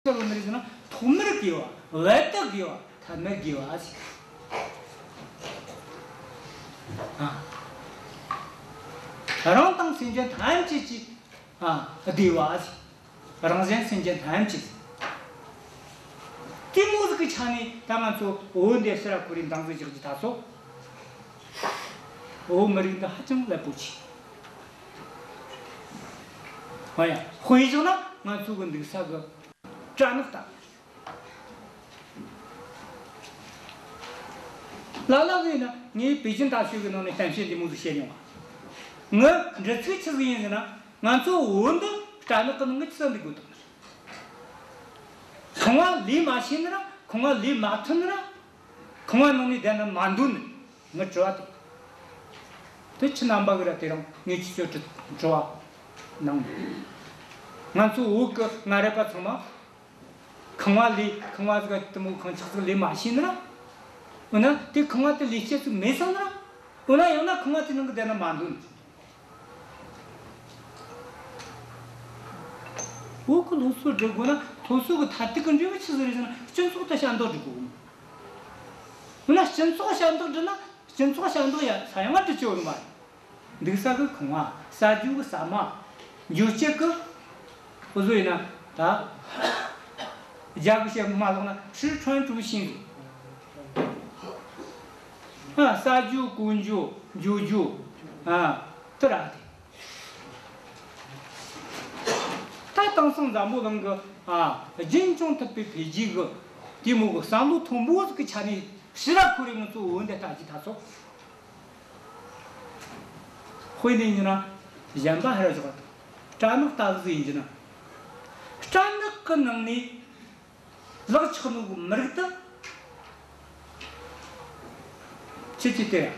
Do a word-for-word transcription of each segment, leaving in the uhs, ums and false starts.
ཟེར་བ་ནི་རེད་ཟེར་ན། ཐོག་མར་དགེ་བ། བར་དུ་དགེ་བ། ཐ་མར་དགེ་བ་ཟེར། ཨ། རང་དང་སེམས་ཅན་ཐམས་ཅད་ཀྱི། ཨ། བདེ་བ་ཟེར། རང་གཞན་སེམས་ཅན་ཐམས་ཅད་ཟེར། དེ་མོ་ཟིག་གི་ཆ་ནས་ད་ང་ཚོ་བོད་འདི་ཕྱིར་ར་འཁོར་རེ་འདང་ཟིག་རྒྱག་རྒྱུ་ད་ཚོ། བོད་མི་རིགས་འདི་ཧ་ཅང་རླབས་པོ་ཆེ། ཨ་ཡ། དཔེ་བཞག་ན་ང་ཚོ་གི་འདུག་ས་གི་སྦྲ་ནག་ལྟ་བུ། ལ་ལ་གིས་ན་ངས་པེ་ཅིན་大学གི་ནང་ནས་གཏམ་བཤད་འདི་མོ་ཟིག་བཤད་མྱོང་བ། ངའི་འདྲི་ཚིག་ཆི་ཟིག་ཡིན་ཟེར་ན། ང་ཚོ་བོད་འདི་སྦྲ་ནག་གི་ནང་གི་ཆི་ཟིག་འདུག་དགོས་དང་། ཁང་བ་ལས་མ་ཤེས་ནི་ར། ཁང་བ་ལས་མ་ཐུབ་ནི་ར། ཁང་བ་ནང་ནས་བསྡད་ན་མ་འདོད་ནི། ངའི་དྲི་བ་དེ། དེ་ཁྱེད་རྣམ་པ་གིས་ར་དེ་རིང་ངས་ཁྱེད་ཚོར་དྲི་དྲི་བ་གནང་། ང་ཚོ་བོད་གི་སྔ་རབས་པ་ཚང་མ་ཁང་བ་ལས། ཁང་བ་ཟིག་དེ་མོ་ཁང་ཆག་ཟིག་ལས་མ་ཤེས་ནི་ར། འོ་ན་དེ་ཁང་བ་དེ་ལས་སྐྱེ་ཚུལ་མེད་སོང་ནི་ར། འོ་ན་ཡང་ན་ཁང་བ་དེ་ནང་གི་བསྡད་ན་མ་འདོད་ནི། བོད་གི་སློབ་གསོ་སྒྲུབ་དགོས་ན། སློབ་གསོ་གི་མཐར་ཐུག་གི་འབྲས་བུ་ཆི་ཟིག་རེད་ཟེར་ན། སྤྱི་ཚོགས་དེ་ཞབས་འདེགས་སྒྲུབ་དགོས། འོ་ན་སྤྱི་ཚོགས་ཞབས་འདེགས་སྒྲུབ་ན། སྤྱི་ཚོགས་ཞབས་འདེགས་ཡ་ས་ཡང་ང་སྒྲུབ་རྒྱུ་ཡོད་མ་རེད། འདུག་ས་གི་ཁང་བ། ཟ་རྒྱུ་གི་ཟ་མ། འགྱོ་སྤྱད་གི། འུ་ཚོ་ཡིན་ན་ད་རྒྱ་གི་བཤད་མ་ལོག་ན་吃穿住行། ཨ། ཟ་རྒྱུ། གོན་རྒྱུ། འགྱོ་རྒྱུ། ཨ། དེ་ར་དེ། ད་དེང་སང་འཛམ་བུ་གླིང་གི། ཨ། རྒྱུན་སྐྱོང་ཐུབ་པའི་འཕེལ་རྒྱས་གི་དེ་མོ་གི་བསམ་བློ་མཐོན་པོ་ཟིག་གི་ཆ་ནས་ཕྱིར་ར་འཁོར་རེ་ང་ཚོ་བོད་འདི་ལྟ་རྒྱུ་ད་ཚོ། དཔེ་ནས་ཡིན་ན་གཞན་པ་ཧར་བཞག་པ་དང་། སྦྲ་ནག་ལྟ་བུ་ཟིག་ཡིན་རྒྱུ་ན། སྦྲ་ནག་གི་ནང་ནས་ལག་ཆགས་ནོ་གི་མི་རིགས་དེ། ཁྱེད་ཀྱིས་བལྟས་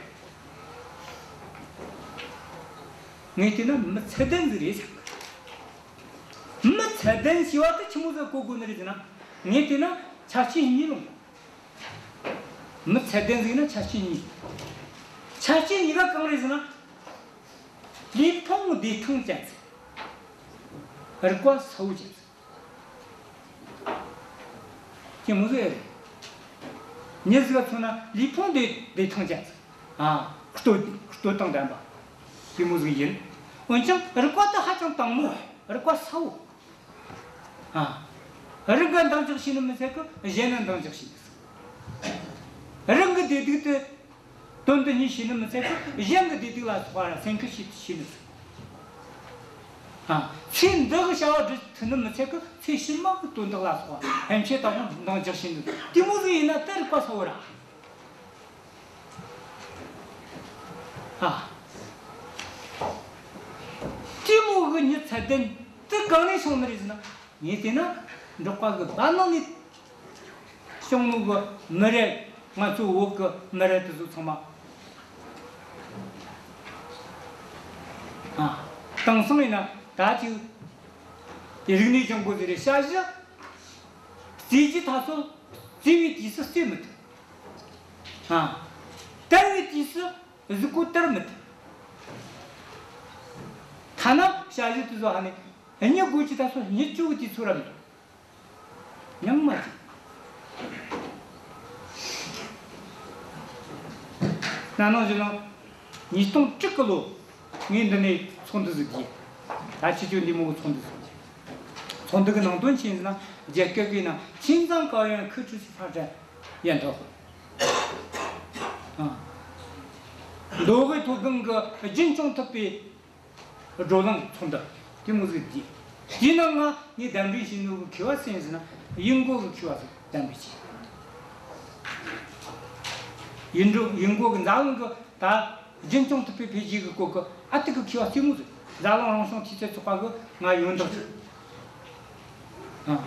ཡ། ངས་བལྟས་ན་མི་ཚད་ལྡན་ཟིག་རེད་བསམ་གི། མི་ཚད་ལྡན་ཞེས་པ་དེ་ཆི་མོ་ཟིག་གོ་དགོས་ནི་རེད་ཟེར་ན། ངས་བལྟས་ན་ཆ་རྐྱེན་གཉིས་ལོངས། མི་ཚད་ལྡན་ཟིག་ན་ཆ་རྐྱེན་གཉིས། ཆ་རྐྱེན་གཉིས་ཀ་གང་རེད་ཟེར་ན། ལུས་ཕུང་བདེ་ཐང་ཅན་ཟིག། རིག་པ་གསལ་བོ་ཅན་ཟིག། དེ་མོ་ཟིག་རེད། མྱི་ཟིག་ག་མཚོན་ན་ལུས་ཕུང་བདེ་བདེ་ཐང་ཅན་ཟིག། ཨ། སྟོབས་སྟོབས་དང་ལྡན་པ། དེ་མོ་ཟིག་ཡིན། འོན་ཀྱང་རིག་པ་དེ་ཧ་ཅང་དྭངས་མོ། རིག་པ་གསལ་བོ། ཨ། རང་ག་འདང་རྒྱག་ཤེས་ནི་མི་ཚད་གི་གཞན་ལ་འདང་རྒྱག་ཤེས་ནི་ཟིག། རང་གི་བདེ་སྡུག་དེ་དོན་དུ་གཉེར་ཤེས་ནི་མི་ཚད་གི་གཞན་གི་བདེ་སྡུག་ལ་སོགས་པ་སེམས་ཁུར་བྱེད་ཤེས་ནི་ཟིག། ཨ། ཚེ་འདི་གི་བྱ་བ་སྒྲུབ་ཐུབ་ནི་མི་ཚད་གི་ཚེ་ཕྱི་མ་གི་དོན་དག་ལ་སོགས་པ་ཕན་ཆད་དང་འདང་རྒྱག་ཤེས་ནི་ཟིག། དེ་མོ་ཟིག་ཡིན་ན་དེ་རིག་པ་གསལ་བོ་ར། ཨ། དེ་མོ་གི་མྱི་ཚད་ལྡན་དེ་གང་ནས་བྱུང་ནི་རེད་ཟེར་ན། ངས་བལྟས་ན་འབྲོག་པ་གི་བར་ནང་ནས་བྱུང་ནོ་གི་མི་རེད། ང་ཚོ་བོད་གི་མི་རེད། དེ་ཚོ་ཚང་མ། ཨ། དེང་སང་ཡིན་ན་ད་ཅིག་རིག་གནས་སྦྱོང་དགོས་ཟེར་རེད། ཞ་ཞི་རྩེད་རྒྱུ་ད་ཚོ་རྩེ་བའི་དུས་སུ་རྩེ་མི་ཐུབ། ཨ། དར་བའི་དུས་སུ་གཟུགས་པོ་དར་མི་ཐུབ། ཐ་ན་ཞ་ཞི་དེ་ཚོ་ཧ་ནི་གཉིད་དགོས་ཀྱི་ད་ཚོ་གཉིད་སྐྱོ་གི་དུས་ཚོད་ར་མེད། ཉམས་མ་བྱེད། ན་ནིང་གཞེས་ནིང་ཉིས་སྟོང་དྲུག་གི་ལོ། ངས་འདི་ནས་ཚོགས་འདུ་ཟིག་བགྱིས། ད་ཕྱི་སྐྱོད་འདི་མོ་གི་ཚོགས་འདུ་ཟིག་བགྱིས། ཚོགས་འདུ་གི་ནང་དོན་ཆི་ཡིན་ཟེར་ན། རྒྱ་སྐད་གི་ནང་青藏高原可持续发展研讨会། ཨ། མདོ་དབུས་མཐོ་སྒང་གི་རྒྱུན་སྐྱོང་ཐུབ་པའི་བགྲོ་གླེང་ཚོགས་འདུ་དེ་མོ་ཟིག་བགྱིས། དེའི་ནང་ང་ངས་གདན་འདྲེན་བྱས་ནོ་གི་མཁས་པ་སུ་ཡིན་ཟེར་ན། ཡུན་གོ་གི་མཁས་པ་ཟིག་གདན་འདྲེན་བྱས། ཡུན་གོ་ཡུན་གོ་གི་འཛམ་གླིང་གི་ད་རྒྱུན་སྐྱོང་ཐུབ་པའི་འཕེལ་རྒྱས་གི་སྐོར་གི་ཨ་ཏི་གི་མཁས་པ་རྩེ་མོ་ཟིག། འཛམ་གླིང་རང་བྱུང་ཐེབས་རྩ་ཚོགས་པ་གི་ང་ཡོན་བདག་ཟིག། ཨ།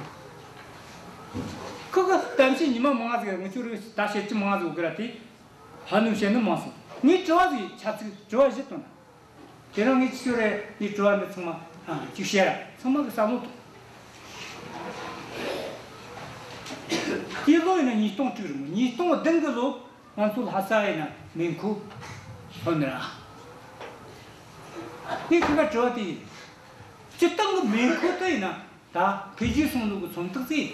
ཁོ་གི་གཏམ་བཤད་ཉི་མ་མང་ང་ཟིག། ངི་ཆོ་རེ་ད་བཤད་རྒྱུ་མང་ང་ཟིག་ཡོད་གི་ར། དེ་ཧ་ནུ་བཤད་ནི་མང་སོང་། ངས་དྲི་བ་ཟིག་ཆ་ཚིག་དྲི་བ་བཞི་བཏོན་ན། དེ་རིང་ངས་ཁྱེད་ཚོར་ངའི་དྲི་བ་འདི་ཚང་མ། ཨ། ཅིག་བཤད་ར། ཚང་མ་གིས་བསམ་བློ་ཐོངས། དེའི་ལོ་ཡིན་ན་ཉིས་སྟོང་དྲུག་རེད་མོ། ཉིས་སྟོང་བདུན་གི་ལོ་ང་ཚོ་ལྷ་ས་ཡིན་ན་མེ་འཁོར་ཐོན་ནི་ར། ངས་ཁོ་ག་དྲི་བ་དེ་ཡིན། སྤྱིར་བཏང་གི་མེ་འཁོར་དེ་ཡིན་ན། ད་འཕེལ་རྒྱས་སོང་ནོ་གི་མཚོན་རྟགས་ཟིག་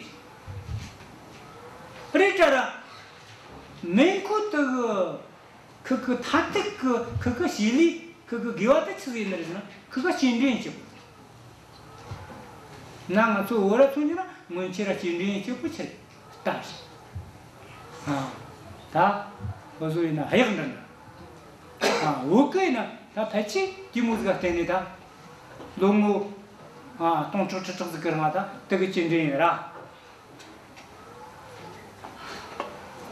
རེད། རེད་དྲ་ར། མེ་འཁོར་དེ་གི་ཁུ་གི་མཐའ་དེ་གི་ཁུ་གི་བྱེད་ལས་ཁུ་གི་དགོས་པ་དེ་ཆི་ཟིག་ཡིན་ནི་རེད་ཟེར་ན། ཁུ་གི་སྐྱེལ་འདྲེན་བྱེད་དགོས། ན་ང་ཚོ་བོད་ར་མཚོན་རྒྱུ་ན་སྔོན་ཆད་ར་སྐྱེལ་འདྲེན་བྱེད་དགོས་ཆི་རེད། རྟ་རེད། ཨ། ད་བོད་བཟོ་ཡིན་ན་གཡག་འདྲ་འདྲ། ཨ། བོད་གི་ཡིན་ན་ད་ཕལ་ཆེར་དེ་མོ་ཟིག་ག་བརྟེན་ནས་ད་ལོ་ངོ་ཨ་སྟོང་ཕྲག་ཁྲི་ཕྲག་ཟིག་གི་རིང་ད་དེ་གི་སྐྱེལ་འདྲེན་ཡིན་ར།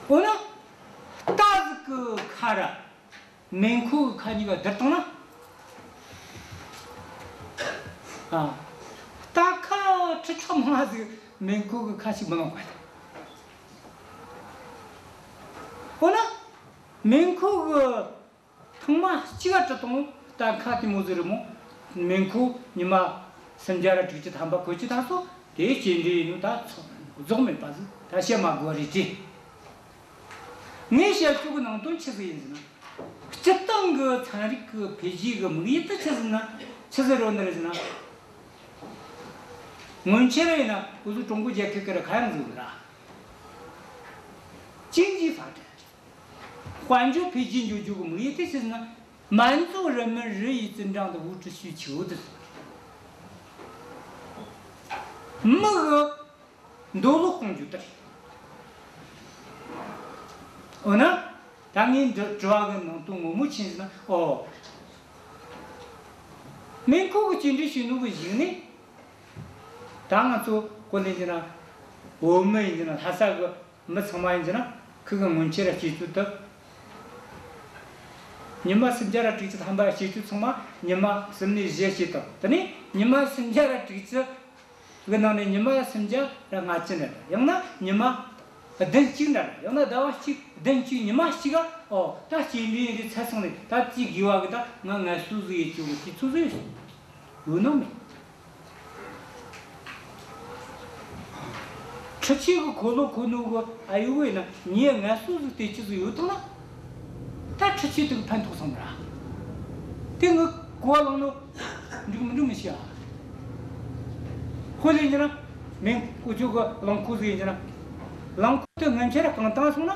འོ་ན་རྟ་ཟིག་གི་ཁ་ར་མེ་འཁོར་གི་ཁ་གཉིས་ཀ་བསྡུར་བཏང་ན། ཨ། རྟ་ཁ་ཁྲི་ཕྲག་མང་ཟིག་མེ་འཁོར་གི་ཁ་ཞིག་མི་ལོངས་པ་རེད། འོ་ན་མེ་འཁོར་གི་ཐེངས་མ་གཅིག་ག་ཁྲི་སྟོང་རྟ་ཁ་དེ་མོ་ཟིག་རེད་མོ། མེ་འཁོར་ཉི་མ་སུམ་བརྒྱ་ར་དྲུག་ཅུ་ཐམ་པ་ཁོ་ཆི་ད་སོ་དེ་སྐྱེལ་འདྲེན་ཡིན་ནོ་ད་ཚོ་རྫོགས་མེད་པ་ཟིག་ད་བཤད་མ་དགོས་རེད་དེ། ངས་བཤད་རྒྱུ་གི་ནང་དོན་ཆི་ཟིག་ཡིན་ཟེར་ན། སྤྱིར་བཏང་གི་ཚན་རིག་གི་འཕེལ་རྒྱས་གི་དམིགས་ཡུལ་དེ་ཆི་ཟིག་ན་ཆི་ཟིག་རོ་ནི་རེད་ཟེར་ན། སྔོན་ཆད་ར་ཡིན་ན་འུ་ཚོ་ཀྲུང་གོ་རྒྱལ་ཁབ་ཀྱི་ར་ཁ་ཡང་ཟིག་ཡོད་ར། ཅིན་ཇི་ཧྥ་ཏན། དཔལ་འབྱོར་འཕེལ་རྒྱས་འགྲོ་རྒྱུ་གི་དམིགས་ཡུལ་དེ་ཆི་ཟིག་ན། 满足人民日益增长的物质需求 དེ་མི་གི་འདོད་བློ་སྐོང་རྒྱུ་དེ་རེད། འོ་ན་ད་ངས་འདི་དྲི་བ་གི་ནང་དོན་ངོ་མ་ཆི་ཡིན་ཟེར་ན། ཨོ། མེ་འཁོར་གི་སྐྱེལ་འདྲེན་བྱས་ནོ་གི་གཞུག་ནས། ད་ང་ཚོ་གོ་ལེན་གྱི་ན་བོད་མི་ཡིན་གྱི་ན་ལྷ་ས་གི་མི་ཚང་མ་ཡིན་གྱི་ན་ཁུ་གི་སྔོན་ཆད་ར་སྐྱེལ་རྒྱུ་དེ། ཉི་མ་སུམ་བརྒྱ་ར་དྲུག་ཅུ་ཐམ་པ་སྐྱེལ་རྒྱུ་ཚང་མ་ཉི་མ་གསུམ་ནས་བཞི་སྐྱེལ་དང་། དེ་ནས་ཉི་མ་སུམ་བརྒྱ་ར་དྲུག་ཅུ་གི་ནང་ནས་ཉི་མ་སུམ་བརྒྱ་ར་ལྔ་བཅུ་འདྲ་འདྲ། ཡང་ན་ཉི་མ་བདུན་གཅིག་འདྲ་འདྲ། ཡང་ན་ཟླ་བ་གཅིག་བདུན་གཅིག་ཉི་མ་གཅིག་ག་ཨོ་ད་སྐྱེལ་འདྲེན་རེད་ཚར་སོང་ནས་ད་དེའི་དགོས་པ་གི་ད་ང་ངལ་གསོ་ཟིག་ཡེད་རྒྱུ་གི་དུས་ཚོད་ཟིག་ཡོད་ནོ་མེད། འཕྲུལ་ཆས་གི་འཁོར་ལོ་འཁོར་ནོ་གི་ཨ་ཡོད་གི་ཡིན་ན་ངས་ངལ་གསོ་ཟིག་སྟེར་རྒྱུ་ཟིག་ཡོད་དང་ན། ད་འཕྲུལ་ཆས་དེ་གི་ཕན་ཐོགས་སོང་ར། དེ་ངས་གོ་བ་བླངས་ནོ་འགྲིག་མི་འགྲིག་མི་ཤེས་ཨ། ཁོ་ལས་ཡིན་ན་མེ་འཁོར་ཆོ་གི་རླངས་འཁོར་ཟིག་ཡིན་ན། རླངས་འཁོར་དེ་སྔོན་ཆད་ར་གང་བཏང་སོང་ན་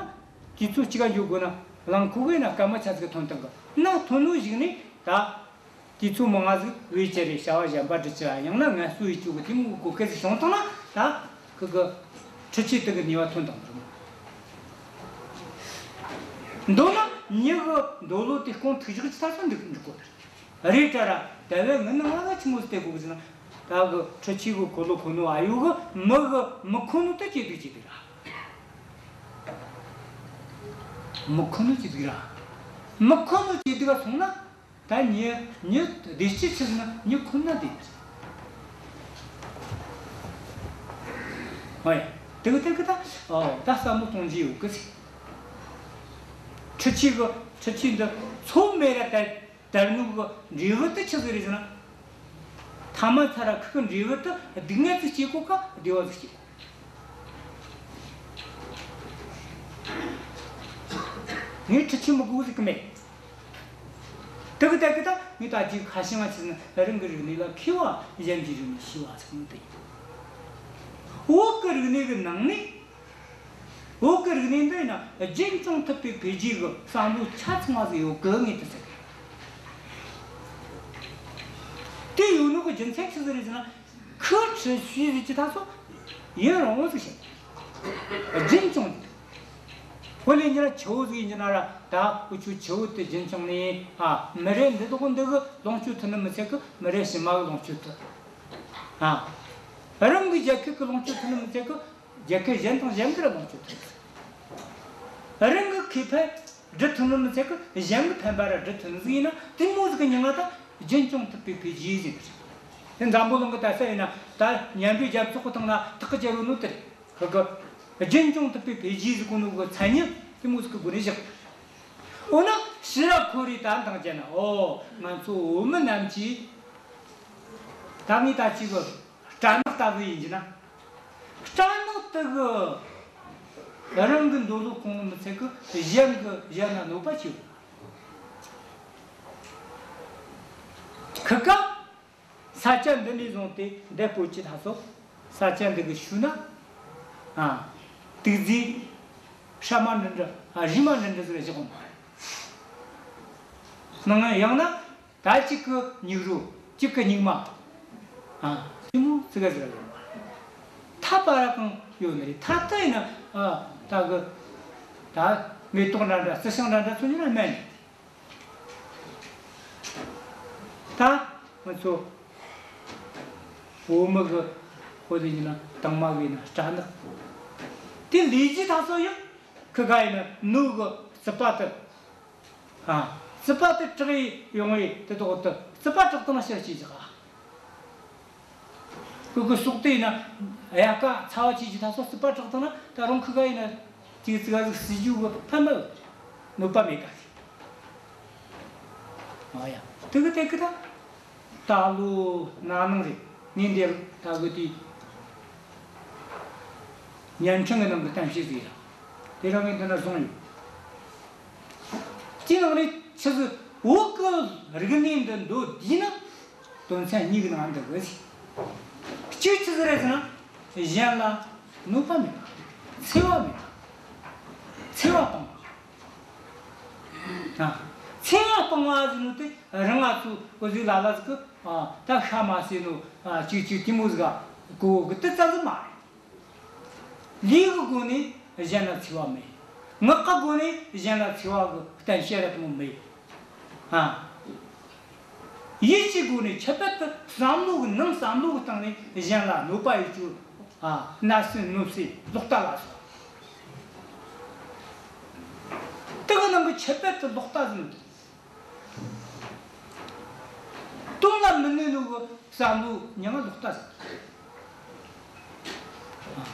དུས་ཚོད་གཅིག་ག་འགྱོ་དགོས་ན། རླངས་འཁོར་གི་ཡིན་ན་སྐར་མ་ཆ་ཟིག་ཐོན་བཏང་གི་ན། ཐོན་ནོ་གཞུག་ནས་ད། དུས་ཚོད་མང་ང་ཟིག་བེད་སྤྱད་རེ་བྱ་བ་གཞན་པ་སྒྲུབ་རྒྱུ་ཡང་ན་ངལ་གསོ་ཡེད་རྒྱུ་གི་དེ་མོ་གི་གོ་སྐབས་ཟིག་བྱུང་བཏང་ན། ད་ཁུ་གི་འཕྲུལ་ཆས་དེ་གི་ནུས་པ་ཐོན་བཏང་འདུག་མདོར་ན་མྱི་གི་འདོད་བློ་དེ་སྐོང་ཐུབ་ཤོག་ཅི་ད་སོ་འདུག་འདུག་གོ་རེད་དྲ་ར། དེ་བས་ངི་ནི་ང་ལ་ཆི་མོ་ཟིག་སྟེར་དགོས་གི་ཟེར་ན། ད་གི་འཕྲུལ་ཆས་གི་འཁོར་ལོ་འཁོར་ནོ་ཨ་ཡོད་གི་མི་གི་མི་ཁོ་ནོ་དེ་ཇེ་སྡུག་ཇེ་སྡུག་ར། མི་ཁོ་ནོ་ཇེ་སྡུག་ར། མི་ཁོ་ནོ་ཇེ་སྡུག་ག་སོང་ན། ད་མྱི་མྱི་བདེ་སྐྱིད་ཆི་ཟེར་ན་མྱི་ཁོ་ན་བདེ་ནི་རེད། ཨོ་ཡ། དེ་གི་དེ་གི་ད་ཨོ་ད་བསམ་བློ་གཏོང་རྒྱུ་ཡོད་གི་ཟེར། འཕྲུལ་ཆས་གི་འཕྲུལ་ཆས་འདི་མཚམས་མེད་ར་དར་དར་ནོ་གི་འབྲས་བུ་དེ་ཆི་ཟིག་རེད་ཟེར་ན། ཐ་མ་ཚ་ར་ཁུ་གི་འབྲས་བུ་དེ་སྡུག་བསྔལ་ཟིག་སྐྱེ་གོ་ག་བདེ་བ་ཟིག་སྐྱེ་གོ། ངས་འཕྲུལ་ཆས་མི་དགོས་ཟེར་གི་མེད། དེ་གི་དེ་གི་ད་ངས་ད་ཅིག་ཁ་བྱང་ང་ཆི་ཟེར་ན་རང་གི་རིག་གནས་ལ་མཁས་པ། གཞན་གྱི་རིག་གནས་ཤེས་པ་ཟེར་ནི་དེ་ཡིན། བོད་གི་རིག་གནས་གི་ནང་ནས། བོད་གི་རིག་གནས་འདི་ཡིན་ན་རྒྱུན་སྐྱོང་ཐུབ་པའི་འཕེལ་རྒྱས་གི་བསམ་བློ་ཆ་ཚང་བ་ཟིག་ཡོད་གི་ངས་དེ་ཟེར་གི། དེ་ཡོད་ནོ་གི་རྒྱུ་མཚན་ཆི་ཟིག་རེད་ཟེར་ན། ཁུ་ཁྲི་ཤུས་ཟིག་ཅི་ད་སོ་ཡུན་རིང་བོ་ཟིག་བྱས། རྒྱུན་སྐྱོང་དེ། དཔེ་ལེན་རྒྱུ་ན་ཆུ་བོ་ཟིག་ཡིན་རྒྱུ་ན་ར། ད་འུ་ཆོ་ཆུ་བོ་དེ་རྒྱུན་སྐྱོང་ནས་ཨ་མི་རབས་འདི་དག་འདི་གི་ལོངས་སྤྱོད་ཐུབ་ནི་མི་ཚད་གི་མི་རབས་ཕྱི་མ་གི་ལོངས་སྤྱོད་ཐུབ། ཨ། རང་གི་རྒྱལ་ཁབ་གི་ལོངས་སྤྱོད་ཐུབ་ནི་མི་ཚད་གི་རྒྱལ་ཁབ་གཞན་དང་གཞན་གི་ར་ལོངས་སྤྱོད་ཐུབ། རང་གི་ཁེ་ཕན་སྒྲུབ་ཐུབ་ནི་མི་ཚད་གི་གཞན་གི་ཕན་པ་ར་སྒྲུབ་ཐུབ་ནི་ཟིག་ཡིན་ན་དེ་མོ་ཟིག་གི་མྱིང་ང་ད་རྒྱུན་སྐྱོང་ཐུབ་པའི་འཕེལ་རྒྱས་ཟེར་གི་རེད། དེ་འཛམ་བུ་གླིང་གི་ད་ས་ཡིན་ན་ད་མཉམ་འབྲེལ་རྒྱལ་ཚོགས་གི་སྟེང་ན་ཐག་གི་བཅད་ཡོད་ནོ་དེ་རེད། ཁུ་གི་རྒྱུན་སྐྱོང་ཐུབ་པའི་འཕེལ་རྒྱས་ཟེར་གོ་ནོ་གི་མཚན་ཉིད་དེ་མོ་ཟིག་གི་སྒོ་ནས་བཞག་འོ་ན་ཕྱིར་ར་འཁོར་རེ་ད་འདང་བརྒྱབ་ན། ཨོ་ང་ཚོ་བོད་མི་རྣམས་ཀྱིས་ད་ངས་ད་ཅིག་གི་སྦྲ་ནག་ལྟ་བུ་ཡིན་གྱི་ན། སྦྲ་ནག་དེ་གི་རང་གི་འདོད་བློ་སྐོང་མི་ཚད་གི་གཞན་གི་གཞན་ལ་གནོད་པ་བྱེད། ཁུ་ག་ས་ཆ་འདི་ནས་བཟུང་སྟེ་འདི་སྤོ་ཅི་ད་སོ། ད་ཅན་འདི་གི་ཤུལ་ན། ཨ། དུག་རྫས་ཧྲ་མ་འདྲ་འདྲ། ཨ། རི་མ་འདྲ་འདྲ་ཟིག་བཞག་གོ་མ་རེད། ནང་ཡང་ན་ད་གཅིག་གི་སྙིགས་རོ། གཅིག་གི་སྙིགས་མ། ཨ། དེ་མོ་ཙི་ག་ཟིག་ཡོད་མ་རེད། ཐ་པ་ར་གང་ཡོད་ནི་རེད། ཐ་ཐ་ཡིན་ན། ཨ། ད་གི་ད་མེ་ཏོག་འདྲ་འདྲ། རྩི་ཤིང་འདྲ་འདྲ་ཚོ་ཉིད་ལ་སྨན་རེད། ད་ང་ཚོ་བོད་མི་གི་ཧོ་དེ་ཡིན་ན་དྭངས་མ་གི་ཡིན་ན་སྐྲ་ནག་དེ་ལས་ཀྱི་ད་སོ་ཡང་ཁི་ག་ཡིན་ན་ནུ་གི་རྩི་པ་དེ། ཨ། རྩི་པ་དེ་དྲག་ཡི་ཡོང་ཡི་དེ་དོག་དེ་རྩི་པ་དྲག་དང་ན་ཤར་གྱི་ཅི་ག་ཁོ་གི་སྲོག་དེ་ཡིན་ན་ཡ་ཀ་ཚ་བ་ཆེ་ཆེ་ད་སོ་རྩི་པ་དྲག་དང་ན་ད་རུང་ཁི་ག་ཡིན་ན་ཅིག་ཙི་ག་ཟིག་སྲིད་རྒྱུ་གི་ཕན་མ་ཡོད། གནོད་པ་མེད་ག་ཟིག་ཨ་ཡ། དེ་གི་དེ་གི་ད། ད་ལོ་ན་ནིང་རེད། ངས་འདིར་ད་གི་དེ་བརྙན་འཕྲིན་གི་ནང་གི་གཏམ་བཤད་ཟིག་ཡ། དེ་རིང་ངས་འདི་ན་བཟུང་ཡོད། དེ་ནང་རེད་ཆི་ཟིག་བོད་གི་རིག་གནས་འདི་མདོར་བསྡུས་ན་དོན་ཚན་གཉིས་གི་ནང་འདུ་གི་ཟིག་གཅིག་ཆི་ཟིག་རེད་ཟེར་ན། གཞན་ལ་གནོད་པ་མེད་པ། འཚེ་བ་མེད་པ། འཚེ་བ་སྤང་བ། ཨ། འཚེ་བ་སྤང་བ་ཟེར་ནོ་དེ་རང་ང་ཚོ་གོ་ཟིག་ལ་ལ་ཟིག་གི། ཨ། ད་ཤ་མ་ཟོས་ནོ། ཨ། ཅིག་ཅིག་དེ་མོ་ཟིག་ག་གོ་གི་དེ་ཙམ་ཟིག་མ་རེད། ལུས་ཀྱི་སྒོ་ནས་གཞན་ལ་འཚེ་བ་མེད། ངག་གི་སྒོ་ནས་གཞན་ལ་འཚེ་བ་གི་གཏམ་བཤད་ར་དེ་མོ་མེད། ཨ། ཡིད་ཀྱི་སྒོ་ནས་ཁྱད་པར་དུ་བསམ་བློ་གི་ནང་བསམ་བློ་གི་སྟེང་ནས་གཞན་ལ་གནོད་པ་ཡོད་རྒྱུ། ཨ། བརྣབ་སེམས་གནོད་སེམས་ལོག་ལྟ་ལ་སོགས། དེ་གི་ནང་གི་ཁྱད་པར་དུ་ལོག་ལྟ་ཟེར་ནོ། དོན་ལ་མི་གནས་ནོ་གི་བསམ་བློ་མྱིང་ང་ལོག་ལྟ་ཟེར། ཨ།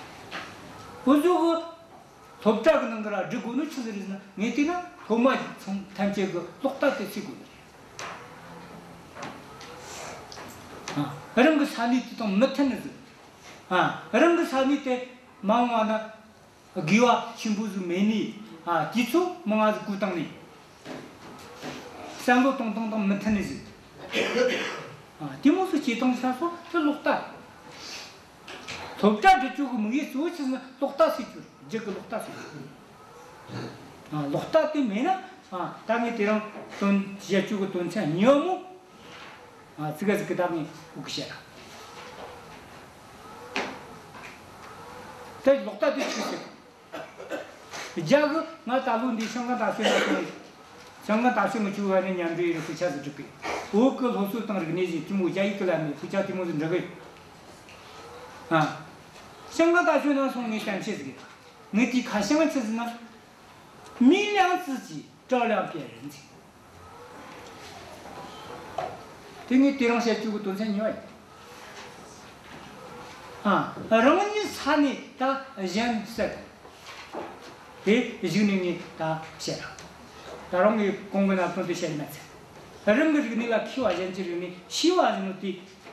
འུ་ཚོ་གི་སློབ་གྲྭ་གི་ནང་གི་ར་སྒྲིག་དགོས་ནོ་ཆི་ཟིག་རེད་ཟེར་ན། ངས་བལྟས་ན་སློབ་མ་ཚང་ཐམས་ཅད་གི་ལོག་ལྟ་དེ་སེལ་དགོས་ནི་རེད། ཨ། རང་གི་ས་གནས་དེ་དང་མི་མཐུན་ནི་ཟིག་ཨ། རང་གི་ས་གནས་དེ་མ་འོངས་པ་ན་དགེ་བ་ཆེན་པོ་ཟིག་མེད་ནི། ཨ། དུས་ཚོད་མང་ང་ཟིག་བཀོལ་བཏང་ནི། བསམ་བློ་གཏོང་སྟངས་དང་མི་མཐུན་ནི་ཟིག་ཨ། དེ་མོ་ཟིག་བྱེད་སྟངས་ས་སོ་དེ་ལོག་ལྟ། སློབ་གྲྭ་འགྲོ་རྒྱུ་གི་དམིགས་ཡུལ་གཙོ་བོ་ཆི་ཟེར་ན་ལོག་ལྟ་སེལ་རྒྱུ་རེད། རྒྱུད་ཀྱི་ལོག་ལྟ་སེལ་རྒྱུ་རེད། ཨ། ལོག་ལྟ་དེ་མེད་ན། ཨ། ད་ངས་དེ་རིང་དོན་བཤད་རྒྱུ་གི་དོན་ཚན་གཉིས་པ་མོ། ཨ། ཙི་ག་ཙི་གི་ད་ངས་འུ་གི་བཤད་ར། ད་ལོག་ལྟ་དེ་ཆི་ཟེར། རྒྱ་གི་ང་ད་ལོ་འདི་ཤང་ཀང་ད་ཤོད་ན་སོང་། ཤང་ཀང་ད་ཤོད་མི་ཆུ་བ་ནས་མཉམ་འབྲེལ་ཡིན་དཔེ་ཆ་ཟིག་སྒྲིག་གི། བོད་ཀྱི་སློབ་གསོ་དང་རིག་གནས་ཟེར་དེ་མོ་རྒྱ་ཡིག་གི་ལམ་ནས་དཔེ་ཆ་དེ་མོ་ཟིག་འབྲི་གི། ཨ། ཤང་ཀང་ད་ཤོད་ན་སོང་ངས་གཏམ་བཤད་ཟིག་གི། ངས་དེའི་ཁ་བྱང་ཆི་ཟེར་ན། 明亮自己，照亮别人 ཟེར། 这个地方写这个东西你要。啊，容易啥呢？他人生。 དེ་གཞུག་ནས་ངས་ད་བཤད་ར། ད་རུང་ངས་གོང་གི་ནང་དོན་དེ་བཤད་མ་ཚར། རང་གི་རིག་གནས་ལ་མཁས་པ་གཞན་གྱི་རིག་གནས་ཤེས་པ་ཟེར་ནོ་དེའི་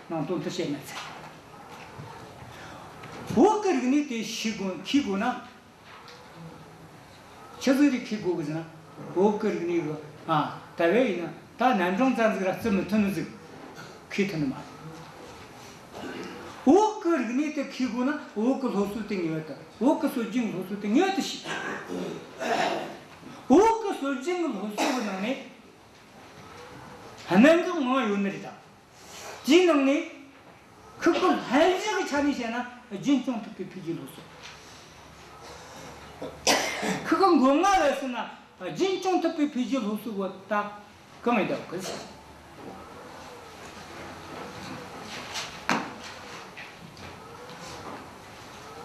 ནང་དོན་དེ་བཤད་མ་ཚར། བོད་ཀྱི་རིག་གནས་དེ་ཤེས་དགོས། མཁས་དགོས་ན། ཆི་ཟིག་རེད་མཁས་དགོས་གི་ཟེར་ན། བོད་ཀྱི་རིག་གནས་གི། ཨ། ད་བས་ཡིན་ན་ད་རྣམ་གྲངས་ཙམ་ཟིག་ར་རྩི་མི་ཐུབ་ནི་ཟིག་མཁས་ཐུབ་ནི་མ་རེད། བོད་ཀྱི་རིག་གནས་དེ་མཁས་དགོས་ན་བོད་ཀྱི་སློབ་གསོ་དེ་ངེས་པར་དུ། བོད་ཀྱི་སྲོལ་རྒྱུན་སློབ་གསོ་དེ་ངེས་པར་དུ་ཤེས། བོད་ཀྱི་སྲོལ་རྒྱུན་གྱི་སློབ་གསོ་གི་ནང་ནས་གནད་འགག་མང་ཡོད་ནི་རེད་ད། དེའི་ནང་ནས་ཁོ་གི་ལྷན་གཞི་གི་ཆ་ནས་བཤད་ན་རྒྱུན་སྐྱོང་ཐུབ་པའི་འཕེལ་རྒྱས་སློབ་གསོ། ཁོ་གི་མགོ་རྔ་བས་ཟེར་ན་རྒྱུན་སྐྱོང་ཐུབ་པའི་འཕེལ་རྒྱས་སློབ་གསོ་བོ་ད་གང་ཡིན་ད་གི་ཟེར།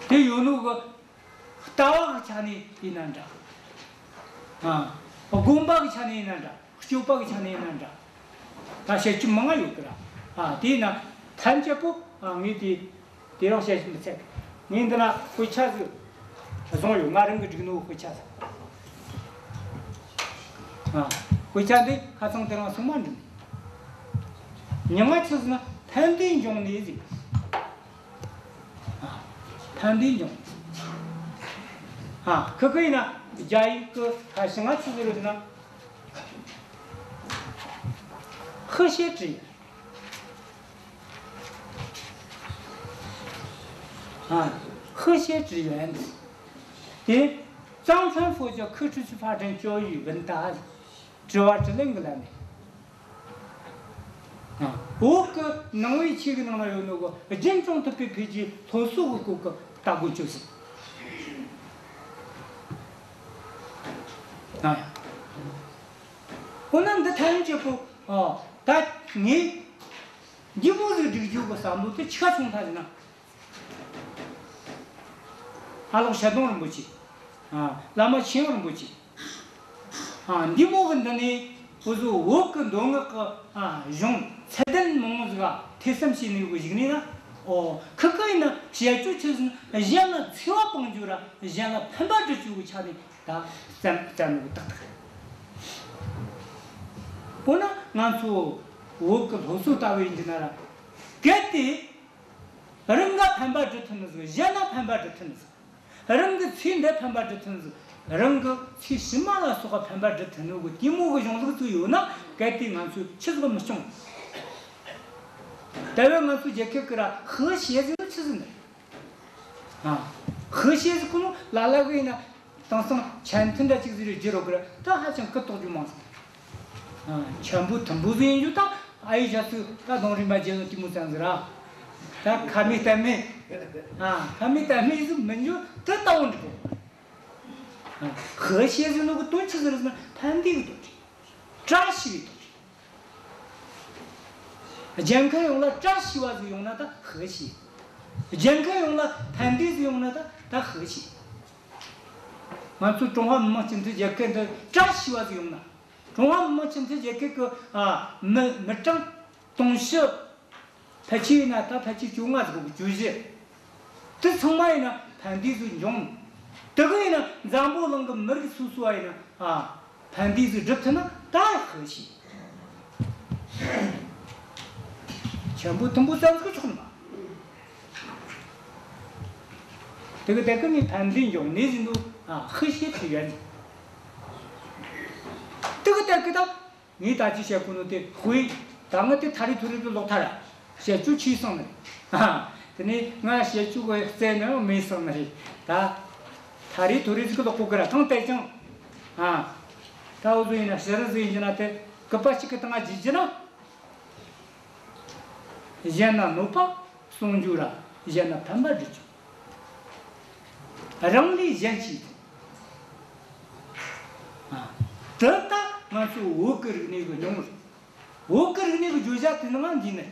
དེ་ཡོད་ནོ་གི། ལྟ་བ་གི་ཆ་ནས་ཡིན་ན་འདྲ། ཨ། སྒོམ་པ་གི་ཆ་ནས་ཡིན་ན་འདྲ། སྤྱོད་པ་གི་ཆ་ནས་ཡིན་ན་འདྲ། ད་བཤད་རྒྱུ་མང་ང་ཡོད་གི་ར། ཨ། དེས་ན་ཐམས་ཅད་པོ། ཨ། ངས་དེ་དེ་རིང་བཤད་རྒྱུ་མི་ཚད། ངས་འདི་ན་དཔེ་ཆ་ཟིག་བཟུང་ཡོད། ང་རང་གིས་བསྒྲིགས་ནོ་དཔེ་ཆ་ཟིག་ཨ། དཔེ་ཆ་འདི་ཁ་སང་དེ་རིང་སོང་མ་འགྲིག་མྱིང་ང་ཆི་ཟེར་ན་ཕན་བདེ་འབྱུང་གནས་ཟེར། ཨ། ཕན་བདེ་འབྱུང་། ཨ། ཁི་ཁི་ཡིན་ན་རྒྱ་ཡིག་གི་ཁ་བྱང་ང་ཆི་ཟེར་ཡོད་ན། 和谐之眼。啊，和谐之源。对，藏传佛教可持续发展教育问答，哲瓦哲林格拉姆。啊，བོད་ཀྱི་ནང་པའི་ཆོས་ཀྱི་ནང་ན་ཡོད་ནོ་གི་རྒྱུན་སྐྱོང་ཐུབ་པའི་འཕེལ་རྒྱས་སློབ་གསོ་གི་སྐོར་གྱི་ལྟ་སྒོ་བཅོས་སོང་། ཨ་ཡ། འོ་ན་འདི་ཐམས་ཅད་པོ། ཨ། ད་ངས་འདི་མོ་ཟིག་སྒྲིག་རྒྱུ་གི་བསམ་བློ་དེ་ཆ་ཚང་ཐ་ཟིན་ན། ཨ་ལོག་ཤར་གདོང་རིན་པོ་ཆེ། ཨ། བླ་མ་ཆོས་དབྱིངས་རིན་པོ་ཆེ། ཨ། འདི་མོ་གི་འདི་ནས་འུ་ཟོ་བོད་ཀྱི་མདོ་སྔགས་ཀྱི། ཨ། གཞུང་ཚད་ལྡན་མང་བོ་ཟིག་ག་ཐོས་བསམ་བྱས་ནས་གི་གཞུག་ནས་ན། ཨོ། ཁི་ཁི་ཡིན་ན་བཤད་རྒྱུ་ཆི་ཟིག་ན་གཞན་ལ་འཚེ་བ་སྤང་རྒྱུ་ར་གཞན་ལ་ཕན་པ་སྒྲུབ་རྒྱུ་གི་ཆ་ནས། ད་བཙན་བཙན་ནོ་གི་ཏག་ཏག། འོ་ན་ང་ཚོ་བོད་ཀྱི་སློབ་གསོ་ལྟ་བུ་ཡིན་གྱི་ན་ར། གལ་ཏེ་རང་གི་ཕན་པ་སྒྲུབ་ཐུབ་ནི་ཟིག་གཞན་ལ་ཕན་པ་སྒྲུབ་ཐུབ་ནི་ཟིག་རང་གི་ཚེ་འདི་ཕན་པ་སྒྲུབ་ཐུབ་ནི་ཟིག་རང་གི་ཚེ་ཕྱི་མ་ལ་སོགས་པ་ཕན་པ་སྒྲུབ་ཐུབ་ནི་གི་དེ་མོ་གི་གཞུང་ལུགས་ཚོ་ཡོད་ན། གལ་ཏེ་ང་ཚོས་ཆི་ཟིག་མི་སྐྱོང་། དེ་བས་ང་ཚོ་རྒྱལ་ཁབ་ཀྱི་ར་和谐ཟེར་ནི་ཆི་ཟིག་ནི། ཨ། 和谐ཟེར་གོ་ནོ་ལ་ལ་གི་ཡིན་ན། དེང་སང་ཆན་ཐུན་འདྲ་ཅིག་ཟེར་རེ་བརྗེ་རོགས་གི་ར། ད་ཧ་ཅང་སྐུ་དོག་རྒྱུ་མང་སོང་། ཨ། ཆན་པོ་ཐུན་པོ་ཟིག་ཡིན་རྒྱུ་ད། ཨ་ཡེ་ཞབས་སུ་ད་གདོང་རིང་མ་བརྗེ་ནོ་དེ་མོ་ཙམ་ཟིག་ར། ད་ཁ་མེད་གཏམ་མེད། ཨ། ཁ་མེད་གཏམ་མེད་ཟིག་མིན་རྒྱུ་དེ་ལྟ་བུ་འགྲིག་གོ། ཨ། 和谐ཟེར་ནོ་གི་དོན་ཆི་ཟིག་རེད་ཟེར་ན་ཕན་བདེ་གི་དོན་རེད། བཀྲ་ཤིས་པའི་དོན་རེད། རྒྱལ་ཁབ་ཡོངས་ལ་བཀྲ་ཤིས་པ་ཟིག་ཡོང་ན་ད་和谐། རྒྱལ་ཁབ་ཡོངས་ལ་ཕན་བདེ་ཟིག་ཡོང་ན་ད་ད་和谐། ང་ཚོ་ཀྲུང་ཧྭ་མི་དམངས་སྤྱི་མཐུན་རྒྱལ་ཁབ་འདི་བཀྲ་ཤིས་པ་ཟིག་ཡོང་ན། ཀྲུང་ཧྭ་མི་དམངས་སྤྱི་མཐུན་རྒྱལ་ཁབ་ཀྱི། ཨ། མི་མི་གྲངས་དུང་ཕྱུར། ཕལ་ཆེར་ཡིན་ན་ད་ཕལ་ཆེར་བཅོ་ལྔ་ཟིག་གི་བཅུ་བཞི། དེ་ཚང་མ་ཡིན་ན་ཕན་བདེ་ཟིག་འབྱུང་། དེ་གི་ཡིན་ན་འཛམ་བུ་གླིང་གི་མི་རིགས་སོ་སོ་བ་ཡིན་ན། ཨ། ཕན་བདེ་ཟིག་སྒྲུབ་ཐུབ་ན་ད་和谐། ཆན་པོ་ཐུན་པོ་ཙམ་ཟིག་ཆོག་ནི་མ། དེ་གི་དེ་གི་ནི་ཕན་བདེ་འབྱུང་ནི་ཟིག་འདུག། ཨ། 和谐之源། དེ་གི་དེ་གི་ད། ངས་ད་ཅི་བཤད་གོ་ནོ་དེ་དཔེ། ད་ང་དེ་ཐ་རི་ཐོ་རི་གི་ལོག་ཐལ་ར། བཤད་རྒྱུ་ཆི་སོང་ནི་རེད། དེ་ནས་ང་བཤད་རྒྱུ་གི་རྩལ་ནི་མེད་སོང་ནི་རེད་ད། ཐ་རི་ཐོ་རི་ཟིག་གི་ལོག་གོ་གི་ར། གང་ལྟར་ཀྱང་། ཨ། ད་འུ་ཚོ་ཡིན་ན་ཕྱི་རུ་ཟིག་ཡིན་གྱི་ན་དེ་སྐུད་པ་གཅིག་གི་སྟེང་ང་བརྗེ་རྒྱུ་ན། གཞན་ལ་གནོད་པ་སྲུང་རྒྱུ་ར་གཞན་ལ་ཕན་པ་སྒྲུབ་རྒྱུ། རང་ལས་གཞན་གཅེས། ཨ། དེ་ད་ང་ཚོ་བོད་ཀྱི་རིག་གནས་ཀྱི་སྙིང་པོ་རེད། བོད་ཀྱི་རིག་གནས་ཀྱི་བརྗོད་བྱ་དེ་ནང་འདུས་ནི་རེད།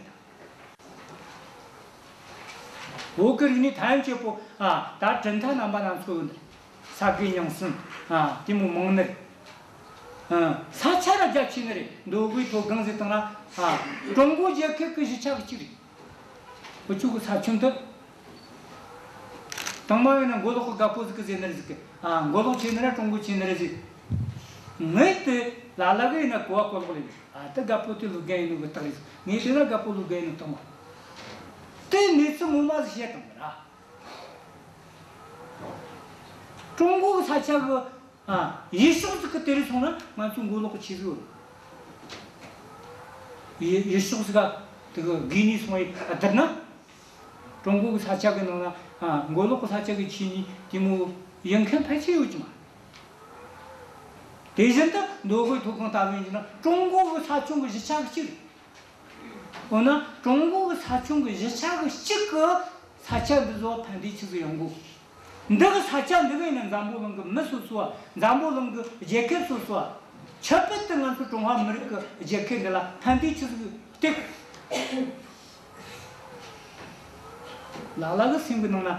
བོད་ཀྱི་རིག་གནས་ཐམས་ཅད་པོ། ཨ། ད་གྲུབ་མཐའ་རྣམ་པ་སྣ་ཚོགས་ཡོད་ནི་རེད། ས་དགེ་རྙིང་གསུམ། ཨ། དེ་མོ་མང་ནི་རེད། ཨ། ས་ཆ་ར་རྒྱ་ཆེ་ནི་རེད། མདོ་དབུས་མཐོ་སྒང་ཟེར་བཏང་ན། ཨ། ཀྲུང་གོ་རྒྱལ་ཁབ་ཀྱི་བཞི་ཆ་གི་གཅིག་རེད། འུ་ཆོ་གི་ས་ཁྱོན་དེ། དང་མ་ཡིན་ན་མགོ་ལོག་གི་རྒད་པོ་ཟིག་གིས་ཟེར་ནི་རེད་ཟིག་གི། ཨ། མགོ་ལོག་ཆེ་ནི་ར་ཀྲུང་གོ་ཆེ་ནི་རེད་ཟེར། ངས་དེ་ལ་ལ་གི་ཡིན་ན་གོ་བ་གོ་ལོག་ལེན། ཨ། དེ་རྒད་པོ་དེ་ལོ་རྒན་ཡིན་ནོ་གི་རྟགས་རེད་ཟེར། ངས་དེ་ལ་རྒད་པོ་ལོ་རྒན་ཡིན་ནོ་རྟགས་མ། དེ་གནས་ཚུལ་ངོ་མ་ཟིག་བཤད་བཏང་གི་ར། ཀྲུང་གོ་གི་ས་ཆ་གི། ཨ། ཡུལ་ཕྱོགས་ཟིག་གི་དེ་རུ་སོང་ན་ང་ཚོ་མགོ་ལོག་གི་ཆེ་ཟིག་ཡོད། ཡུལ་ཡུལ་ཕྱོགས་ཟིག་ག་དེ་གི་དགོས་ནས་སོང་བའི་བསྡུར་ན། ཀྲུང་གོ་གི་ས་ཆ་གི་ནང་ན། ཨ། མགོ་ལོག་གི་ས་ཆ་གི་ཆེ་ནི་དེ་མོ་ཡིན་མཁན་ཕལ་ཆེར་ཡོད་ཀྱི་མ། དེ་བཞིན་དུ་མདོ་དབུས་མཐོ་སྒང་ལྟ་བུ་ཡིན་ན་ཀྲུང་གོ་གི་ས་ཁྱོན་གི་བཞི་ཆ་གི་གཅིག་རེད། འོ་ན་ཀྲུང་གོ་གི་ས་ཁྱོན་གི་བཞི་ཆ་གི་གཅིག་གི་ས་ཆ་འདི་ཚོ་ཕན་བདེ་ཆི་ཟིག་ཡོང་གོ། འདི་གི་ས་ཆ་འདི་གི་ཡིན་ན་འཛམ་བུ་གླིང་གི་མི་སོ་སོ་བ། འཛམ་བུ་གླིང་གི་རྒྱལ་ཁབ་སོ་སོ་བ། ཁྱད་པར་དུ་ང་ཚོ་ཀྲུང་ཧྭ་མི་རིགས་ཀྱི་རྒྱལ་ཁབ་འདི་ལ་ཕན་བདེ་ཆི་ཟིག་སྟེར། ལ་ལ་གི་སེམས་གི་ནང་ན། ཨ།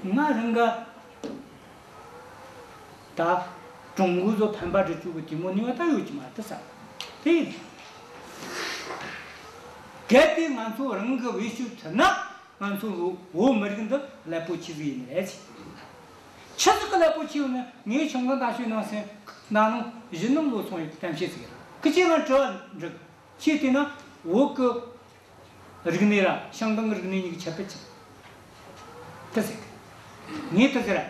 ང་རང་ག་ད་ཀྲུང་གོ་ཚོ་ཕན་པ་སྒྲུབ་རྒྱུ་གི་དེ་མོ་ནུས་པ་ད་ཡོད་ཀྱི་མ་རེད་ས། དེ་ཡིན། གལ་ཏེ་ང་ཚོ་རང་གི་བེད་སྤྱོད་ཐུབ་ན། ང་ཚོ་བོད་མི་རིགས་འདི་རླབས་པོ་ཆེ་ཟིག་ཡིན་ནི་རེད། ཆི་ཟིག་གི་རླབས་པོ་ཆེ་ཡོད་ན། ངས་ཆང་གང་ད་ཤོད་ནང་སེམས་ན་ནང་བཞི་ནང་ལོ་སོང་ཡོད་གཏམ་བཤད་ཟིག་ཡིན། ཁི་ཆོས་ང་དྲི་བ་འདྲི། ཁྱེད་བལྟས་ན་བོད་ཀྱི་རིག་གནས་ར་ཞང་ཀང་གི་རིག་གནས་གཉིས་ཀྱི་ཁྱད་པར་ཅི། དེ་ཟེར་གི། ངས་དེ་ཟེར་ར།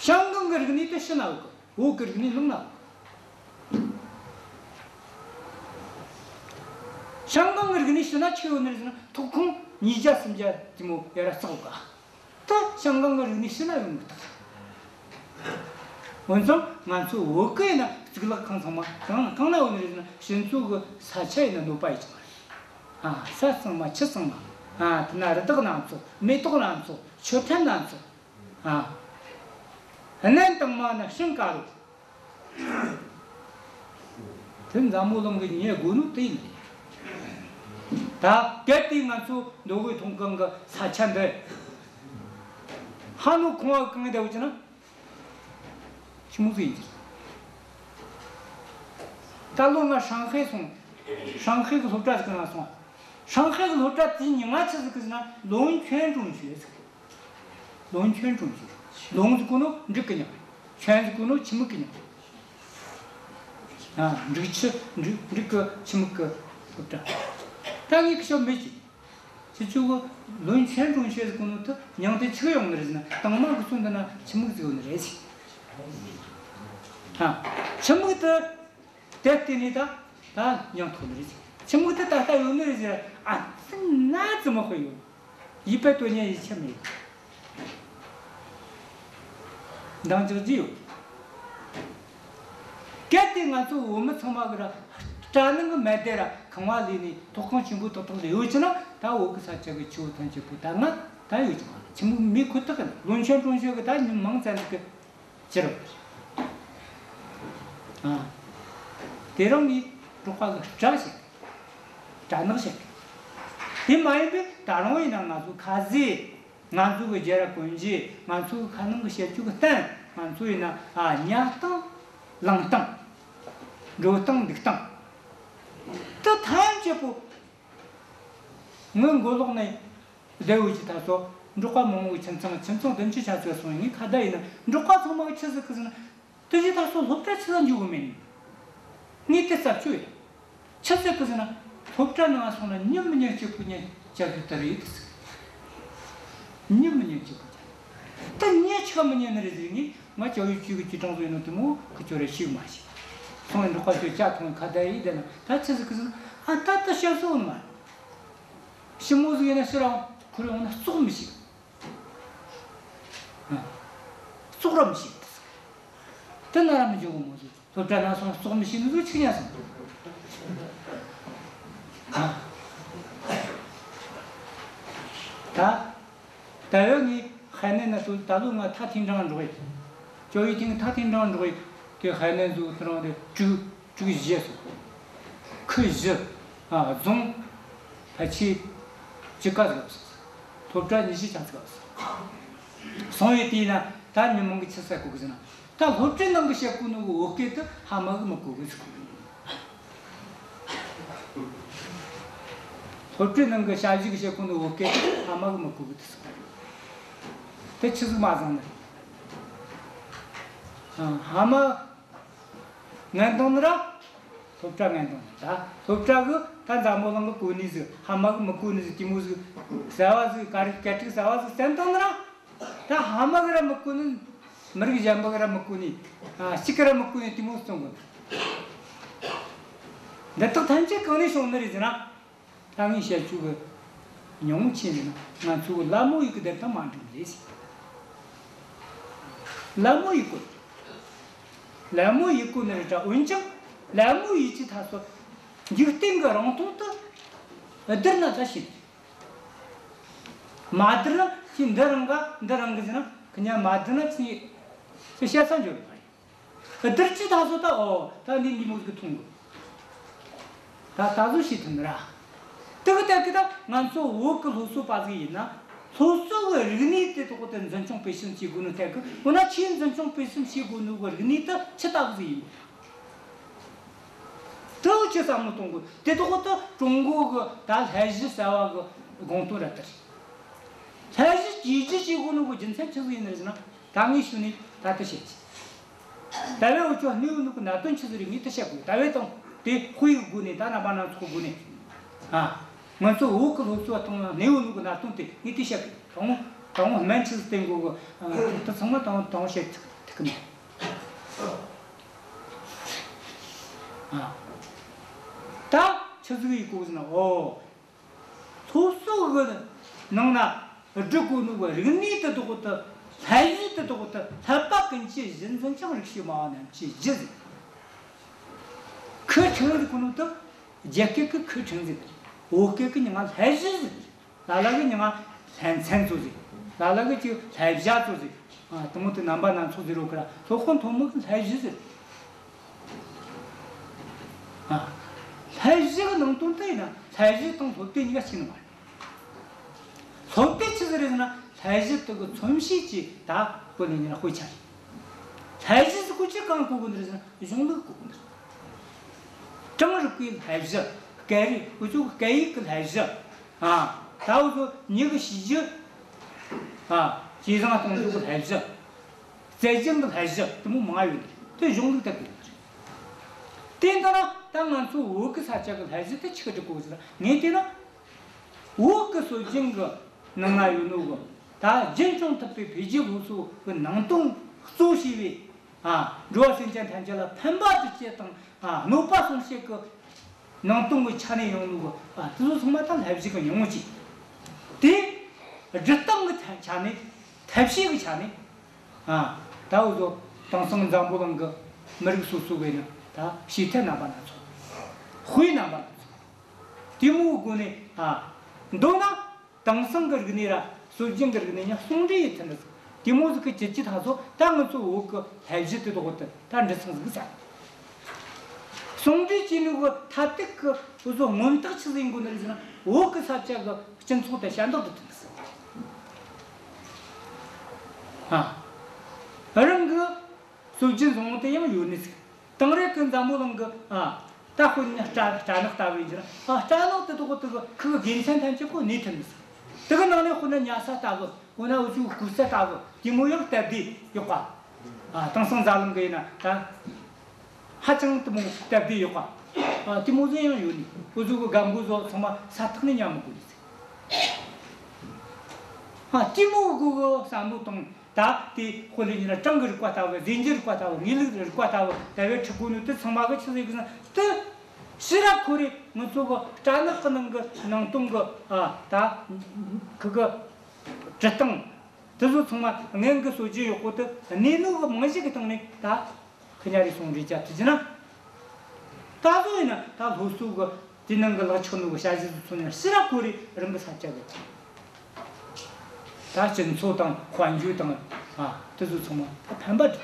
ཞང་ཀང་གི་རིག་གནས་དེ་ཕྱི་ན་ཡོད་གི། བོད་ཀྱི་རིག་གནས་ནང་ན་ཡོད་གི། ཞང་ཀང་གི་རིག་གནས་ཕྱི་ན་ཆི་ཡོད་ནི་རེད་ཟེར་ན། ཐོག་ཁང་ཉིས་བརྒྱ་སུམ་བརྒྱ་དེ་མོ་ཡར་ར་བརྩེགས་ག། ད་ཞང་ཀང་གི་རིག་གནས་ཕྱི་ན་ཡོང་གི་ཐག་རེད། འོན་ཀྱང་ང་ཚོ་བོད་གི་ཡིན་ན་གཙུག་ལག་ཁང་ཚང་མ་གང་གང་ན་ཡོད་ནི་རེད་ཟེར་ན། ཕྱི་ཚོ་གི་ས་ཆ་ཡིན་ན་གནོད་པ་ཡེད་ཀྱི་མ་རེད། ཨ། ས་གཙང་མ་ཆུ་གཙང་མ། ཨ། དེ་ན་རི་དྭགས་སྣ་ཚོགས། མེ་ཏོག་སྣ་ཚོགས། ཆུ་ཕྲན་སྣ་ཚོགས། ཨ། གནམ་དྭངས་མ་ན་ཤིང་དཀར་པོ། དེ་འཛམ་བུ་གླིང་གི་ཉེ་དགོས་ནོ་དེ་ཡིན། ད་གལ་ཏེ་ང་ཚོ་མདོ་དབུས་མཐོ་སྒང་གི་ས་ཆ་འདི་ཧ་ནོ་ཁང་བ་གང་བསྡད་ཡོད་ཀྱི་ན། ཆི་མོ་ཟིག་ཡིན་གྱི། ད་ལོ་ང་ཧྲང་ཧའེ་སོང་། ཧྲང་ཧའེ་གི་སློབ་གྲྭ་ཟིག་གི་ནང་སོང་། ཧྲང་ཧའེ་གི་སློབ་གྲྭ་དེའི་མྱིང་ང་ཆི་ཟིག་གི་ཟེར་ན། 龙泉中学 ཟེར། 龙泉中学། 龙 ཟེར་གོ་ནོ་འབྲུག་གི་མྱིང་། 泉 ཟེར་གོ་ནོ་ཆུ་མིག་གི་མྱིང་། ཨ། འབྲུག་ཆུ། འབྲུག་འབྲུག་གི་ཆུ་མིག་གི་སློབ་གྲྭ། ད་ངས་ཁི་ཆོ་མེད་ཀྱི། ཁྱེད་ཆོ་གི་龙泉中学 ཟེར་གོ་ནོ་དེ་མྱིང་དེ་ཆི་གི་ཡོང་ནི་རེད་ཟེར་ན། དང་མ་གི་སོ་འདི་ན་ཆུ་མིག་ཟིག་ཡོད་ནི་རེད་ཟེར། ཨ། ཆུ་མིག་དེ། དེ་བརྟེན་ནས་ད་ད་མྱིང་ཐོགས་ནི་རེད། ཆུ་མིག་དེ་ད་ལྟ་ཡོད་ནི་རེད་ཟེར། ཨ་ཙི་ན་ཙི་མ་དཔེ་ཡོད། 一百多年以前没有。 འདང་རྒྱག་རྒྱུ་ཡོད། གལ་ཏེ་ང་ཚོ་བོད་མི་ཚང་མ་གི་ར་སྦྲ་ནང་གི་མལ་དེ་ར་ཁང་བ་ལས་ནས་ཐོག་ཁང་ཆེན་པོ་ཏག་ཏག་ལས་ཡོད་ཀྱི་ན། ད་བོད་གི་ས་ཆ་གི་ཆུ་བོ་ཐམས་ཅད་པོ་ད་ང་ད་ཡོད་ཀྱི་མ་རེད། ཆུ་མིག་མེད་ཁོ་ཐག་གི། 龙泉中学 གི་ད་ཉིན་མང་ཙམ་གི་ཅི་རུང་། ཨ། དེ་རིང་ངས་འབྲོག་པ་གི་སྦྲ་བཤད། སྦྲ་ནག་བཤད། དེ་མ་ཡིན་པའི་ད་རུང་ཡིན་ན་ང་ཚོ་ཁ་ཟས། ང་ཚོ་གི་རྒྱལ་རབས་གོན་རྒྱུ། ང་ཚོ་གི་ཁ་ནང་གི་བཤད་རྒྱུ་གི་གཏམ། ང་ཚོ་ཡིན་ན། ཨ། ཉལ་སྟངས། ལངས་སྟངས། འགྲོ་སྟངས། འདུག་སྟངས། དེ་ཐམས་ཅད་པོ་ངའི་མགོ་ལོག་ནས་བསྡད་ཡོད་ཀྱི། ད་སོ་འབྲོག་པ་མང་བོ་ཁྱིམ་ཚང་། ཁྱིམ་ཚང་བདུན་ཅུ་ཆ་ཚོད་སོང་། ངས་ཁ་བརྡ་ཡིན་ན། འབྲོག་པ་ཚང་མ་གི་ཆི་ཟིག་གི་ཟེར་ན། དེ་བཞིན་ད་སོ་སློབ་གྲྭ་ཆི་ཟིག་འཇུག་གི་མེད་ནི། ངས་དེ་རྩད་གཅོད་ཡིན། ཆི་ཟིག་གི་ཟེར་ན། སློབ་གྲྭ་ནང་སོང་ན་ཉིན་མི་ཉན་གཅིག་པུ་ཉན་བྱ་རྒྱུ་དེ་རེད་ཟེར། ཉིན་མི་ཉན་གཅིག་པུ་ཉན། ད་ཉན་ཆི་ག་མི་ཉན་ནི་རེད་ཟེར། ངས་ང་教育局གི局长ཟིག་ཡིན་ནོ་དེ་མོ་གི་ཁྱོད་ར་ཤེས་མ་ཤེས། སོང་ངས་འབྲོག་པ་ཚོ་ཇ་འཐུང་ཁ་བརྡ་ཡས་བསྡད་ན། ད་ཆི་ཟིག་གི་ཟེར་ན། ཨ། ད་ད་བཤད་སྲོལ་ནི་མ་རེད། ཞི་མོ་ཟིག་ཡིན་ན་ཕྱིར་རང་ཁོ་རང་ཡོང་ན་ཙོག་མི་ཤེས། ཙོག་ར་མི་ཤེས། དེ་ན་ར་མི་འཇོག་གི་མོ་ཟིག་སློབ་གྲྭ་ནང་སོང་ཙོག་མི་ཤེས་ནི་ཟིག་ཆི་ཉན་སོང་། ད་ད་ཡོད་ངས་ཧའེ་ནན་ན་ད་ད་ལོ་ང་མཐར་厅长 འགྲོགས་ཡིན། 教育厅 མཐར་厅长 འགྲོགས་ཡིན། དེ་ཧའེ་ནན་ཟིག་དེ་རང་དེ་ཀྲུའུ་ཀྲུའུ་བཞི་སོང་། ཁུལ་བཞི། ཨ། རྫོང་ཕལ་ཆེར་བཅུ་ཀ་ཟིག་ལ་སོང་། སློབ་གྲྭ་ཉི་ཤུ་ཆ་ཟིག་ལ་སོང་། སོང་ཡོད་དུས་ན་ད་མི་མང་གིས་ཆི་ཟེར་གོ་གི་ཟེར་ན། ད་སློབ་གྲྭའི་ནང་གི་བཤད་གོ་ནོ་གི་བོད་སྐད་དེ་ཕ་མ་གིས་མི་གོ་གི་ཟེར་གོ། སློབ་གྲྭའི་ནང་གི་ཞ་ཡི་གིས་བཤད་གོ་ནོ་བོད་སྐད་དེ་ཕ་མ་གིས་མི་གོ་གི་ཟེར་གོ། དེ་ཆི་ཟིག་མ་བཟང་ནི། ཨ། ཕ་མ་ངན་སྟངས་ནི་ར། སློབ་གྲྭ་ངན་སྟངས་ནི་ར། སློབ་གྲྭ་གིས་ད་འཛམ་བུ་གླིང་གིས་གོ་ནི་ཟིག་ཕ་མ་གིས་མི་གོ་ནི་ཟིག་དེ་མོ་ཟིག་གསར་བ་ཟིག་སྐད་རིགས་སྐད་རིགས་གསར་བ་ཟིག་བཙན་བཏང་ནི་ར། ད་ཕ་མ་གིས་ར་མི་གོ་ནི། མི་རིགས་གཞན་པ་གིས་ར་མི་གོ་ནི། ཨ། གཅིག་གིས་ར་མི་གོ་ནི་དེ་མོ་བཙོང་གོ་ནི། འདི་དག་ཐམས་ཅད་གང་ནས་བྱུང་ནི་རེད་ཟེར་ན། ད་ངས་བཤད་རྒྱུ་གི་སྙིང་བོ་ཆི་ཡིན་ན། ང་ཚོ་གི་ལད་མོ་ཡེད་གི་དེབ་དང་མ་འགྲིག་ནི་རེད། ལད་མོ་ཡེད་གོ། ལད་མོ་ཡེད་གོ་ནི་རེད་དྲ། འོན་ཀྱང་ལད་མོ་ཡེད་ཀྱི་ད་སོ་འཇིག་རྟེན་གི་རིང་ཐུང་དེ་བསྡུར་ན་ད་ཤེས། མ་བསྡུར་ན་ཁྱོས་འདི་རིང་ག་འདི་རིང་གི་ཟེར་ན། ཁྱོས་མ་བསྡུར་ན་ཁྱོས་ཁྱོས་བཤད་ས་འཇོག་གི་མ་རེད། བསྡུར་གྱི་ད་སོ་ད། ཨོ། ད་འདི་འདི་མོ་ཟིག་མཐོང་གི། ད་ད་གཟོད་ཤེས་ཐུབ་ནི་ར། དེ་གི་ད་གི་ད་ང་ཚོ་བོད་གི་སློབ་གསོ་པ་ཟིག་ཡིན་ན། སློབ་གསོ་གི་རིག་གནས་དེ་དག་དེ་འཛིན་སྐྱོང་སྤེལ་གསུམ་བྱེད་དགོས་ནོ་ད་གི། འོ་ན་ཁྱོས་འཛིན་སྐྱོང་སྤེལ་གསུམ་བྱེད་དགོས་ནོ་གི་རིག་གནས་དེ་ཆི་ལྟ་བུ་ཟིག་ཡིན་པ། དེ་ཁྱོས་བསམ་བློ་གཏོང་དགོས། དེ་དག་དེ་ཀྲུང་གོ་གི་ད་བསླབ་གཞི་གསར་བ་གི་དགོངས་དོན་ར་དེ་རེད། བསླབ་གཞི་བཅོས་སྒྱུར་བྱེད་དགོས་ནོ་གི་རྒྱུ་མཚན་ཆི་ཟིག་ཡིན་ནི་རེད་ཟེར་ན། ད་ངས་ཞུ་ནས་ད་ལྟ་བཤད་ཀྱི། ད་བས་འུ་ཅོ་གནས་ཡོད་ནོ་གི་གནད་དོན་ཆི་ཟིག་རེད། ངས་དེ་བཤད་དགོས། ད་བས་དང་དེ་དཔེ་ཡི་སྒོ་ནས། ད་རྣམ་པ་སྣ་ཚོགས་སྒོ་ནས། ཨ། ང་ཚོ་བོད་གི་སློབ་གསོ་བ་ཐོག་ན་གནས་ཡོད་ནོ་གི་གནད་དོན་དེ་ངས་དེ་བཤད་དགོས། དང་དང་སྨན་ཆི་ཟིག་བསྟེན་དགོས་གི། ཨ། དེ་ཚང་མ་དང་དང་བཤད་ཐུབ་ཐུབ་གི་མེད། ཨ། ད་ ཆི་ཟིག་ཡེད་དགོས་ཟེར་ན། ཨོ། སློབ་གསོ་གི་ནང་ན་སྒྲུབ་དགོས་ནོ་གི་རིག་གནས་དེ་དག་དེ། བསླབ་གཞི་དེ་དག་དེ་བསླབ་པ་ཀུན་གྱི་གཞི་འཛིན་ཅིང་། རིགས་ཤེས་སྨྲ་བ་རྣམས་ཀྱི་རྒྱུ་ཟེར། ཁུ་ཁྲིང་ཟེར་གོ་ནོ་དེ་རྒྱ་སྐད་གི་ཁུ་ཁྲིང་ཟེར། བོད་སྐད་གི་མྱིང་ང་བསླབ་གཞི་ཟེར། ལ་ལ་གི་མྱིང་ང་ལྷན་ཚན་ཚོ་ཟེར། ལ་ལ་གི་ཅིག་བསླབ་བྱ་ཚོ་ཟེར། ཨ། དེ་མོ་དེ་རྣམ་པ་སྣ་ཚོགས་ཟེར་རོ་ཁ་ར། སློབ་དཔོན་ཐོན་མི་གི་བསླབ་གཞི་ཟེར། ཨ། བསླབ་གཞི་གི་ནང་དོན་དེ་ཡིན་ན། བསླབ་གཞི་དང་སློབ་དེབ་གཉིས་ཀ་གཅིག་ནི་མ་རེད། སློབ་དེབ་ཆི་ཟིག་རེད་ཟེར་ན། བསླབ་གཞི་དེ་གི་མཚོན་བྱེད་ཀྱི་ད་བོད་ནས་ཉིན་དཔེ་ཆ་རེད། བསླབ་གཞི་ཟེར་གོ་ཆི་གང་གོ་གི་འདུག་ཟེར་ན། གཞུང་ལུགས་གོ་གི་འདུག། གྲངས་རིག་པའི་བསླབ་གཞི། སྐད་རིགས། འུ་ཚོ་སྐད་ཡིག་གི་བསླབ་གཞི། ཨ། ད་འུ་ཚོ་མྱི་གི་གཤིས་རྒྱུད། ཨ། ཇེ་བཟང་གཏོང་རྒྱུ་གི་བསླབ་གཞི། རྩལ་སྦྱོང་གི་བསླབ་གཞི་དེ་མོ་མང་ཡོད་རེད། དེ་གཞུང་ལུགས་ལྟར་དགོས་རེད། དེ་ལྟར་ན་ད་ང་ཚོ་བོད་གི་ས་ཆ་གི་བསླབ་གཞི་དེ་ཆི་སྒྲིག་དགོས་ཟེར་ན། ངས་བལྟས་ན། བོད་གི་སྲོལ་རྒྱུན་གི་ནང་ན་ཡོད་ནོ་གི། ད་རྒྱུན་འཁྱོངས་ཐུབ་པའི་འཕེལ་རྒྱས་སློབ་གསོ་གི་ནང་དོན་གཙོ་བྱས་པའི། ཨ། འགྲོ་བ་སེམས་ཅན་ཐམས་ཅད་ལ་ཕན་པ་སྒྲུབ་བྱེད་དང་། ཨ། གནོད་པ་སྲུང་བྱེད་གི་ནང་དོན་གྱི་ཆ་ནས་ཡོང་ནོ་གི། ཨ། དེ་ཚོ་ཚང་མ་ད་བསླབ་གཞི་གི་སྙིང་བོ་ཅིག། དེ་སྒྲིག་སྟངས་ཀྱི་ཐ་ཆ་ནས། ཐབས་ཤེས་ཀྱི་ཆ་ནས། ཨ། ད་འུ་ཚོ་དེང་སང་འཛམ་བུ་གླིང་གི་མི་རིགས་སོ་སོ་བས་ནི་ད་བྱེད་ཐབས་རྣམ་པ་སྣ་ཚོགས། དཔེ་རྣམ་པ་སྣ་ཚོགས། དེ་མོའི་སྒོ་ནས། ཨ། མདོར་ན། དེང་སང་གི་རིག་གནས་ར་སྲོལ་རྒྱུན་གྱི་རིག་གནས་གཉིས་ཟུང་འབྲེལ་ཡེད་ཐུབ་ནི་ཟིག། དེ་མོ་ཟིག་གི་བྱེད་ཀྱི་ཐག་ཚོ། ད་ང་ཚོ་བོད་ཀྱི་བསླབ་གཞི་དེ་དག་དེ་ད་འགྲིག་སོང་ཟིག་ཟེར། ཟུང་འབྲེལ་བྱས་ནོ་གི་ཐ་དད་ཀྱི་འུ་ཚོ་མངོན་རྟགས་ཆི་ཟིག་ཡིན་དགོས་ནི་རེད་ཟེར་ན། བོད་ཀྱི་ས་ཆ་གི་སྤྱི་ཚོགས་དེ་ཞབས་འདེགས་སྒྲུབ་ཐུབ་ནི་ཟིག། ཨ། རང་གི་སྲོལ་རྒྱུན་བཟང་བོ་དེ་ཡང་ཡོད་ནི་ཟིག། དེང་རབས་ཀྱི་འཛམ་བུ་གླིང་གི། ཨ། ད་དཔེར་ན་སྦྲ་སྦྲ་ནག་ལྟ་བུ་ཡིན་རྒྱུ་ན། ཨ། སྦྲ་ནག་དེ་དག་དེ་གི་ཁུ་གི་དགེ་མཚན་ཐམས་ཅད་ཁོ་གནས་ཐུབ་ནི་ཟིག། དེ་གི་ནང་ནས་དཔེར་ན་ཉལ་ས་ལྟ་བུ། འོ་ན་འུ་ཚོའི་སྐུ་ས་ལྟ་བུ་དེ་མོ་ཡང་སྟབས་བདེ་ཡོད་པ། ཨ། དེང་སང་འཛམ་གླིང་གི་ཡིན་ན་ད་ཧ་ཅང་དེ་མོ་སྟབས་བདེ་ཡོད་པ། ཨ། དེ་མོ་ཟིག་ཡང་ཡོད་ནི། འུ་ཚོ་གི་རྒན་རྒོན་ཚོ་ཚང་མ་ས་ཐོག་ནས་ཉལ་མི་དགོས་ནི་ཟིག། ཨ། དེ་མོ་གི་བསམ་བློ་བཏང་། ད་དེ་དཔེར་ན་ཡིན་ན་གྲངས་ཀྱི་རིག་པ་ལྟ་བུ། རྫས་འགྱུར་རིག་པ་ལྟ་བུ། དངོས་ལུགས་རིག་པ་ལྟ་བུ། ད་བའི་ཁྲིད་གོ་ནོ་དེ་ཚང་མ་གི་ཆི་ཟིག་གི་ཟེར་ན། དེ་ཕྱིར་ར་ཁོ་རེ་ང་ཚོ་གི་སྦྲ་ནག་གི་ནང་གི་ནང་དོན་གི། ཨ། ད་ཁུ་གི་འབྲི་སྟངས་དེ་ཚོ་ཚང་མ་སྔོན་གི་སྲོལ་རྒྱུན་ཡག་པོ་དེ་གནས་ནོ་གི་རྨང་གཞི་གི་སྟེང་ནས་ད་ཁི་ཉ་རེ་ཟུང་འབྲེལ་རྒྱབ་ཐུབ་རྒྱུ་ན། ད་གཟོད་ཡིན་ན་ད་སློབ་གསོ་གི་དེ་ནང་གི་ལག་ཆགས་ནོ་གི་བྱ་གཞི་ཚོ་ཚང་མ་ཕྱིར་ར་ཁོ་རེ་རང་གི་ས་ཆ་གི་ད་སྤྱི་ཚོགས་དང་དཔལ་འབྱོར་དང་། ཨ། དེ་ཚོ་ཚང་མ་ད་ཕན་པ་སྒྲུབ།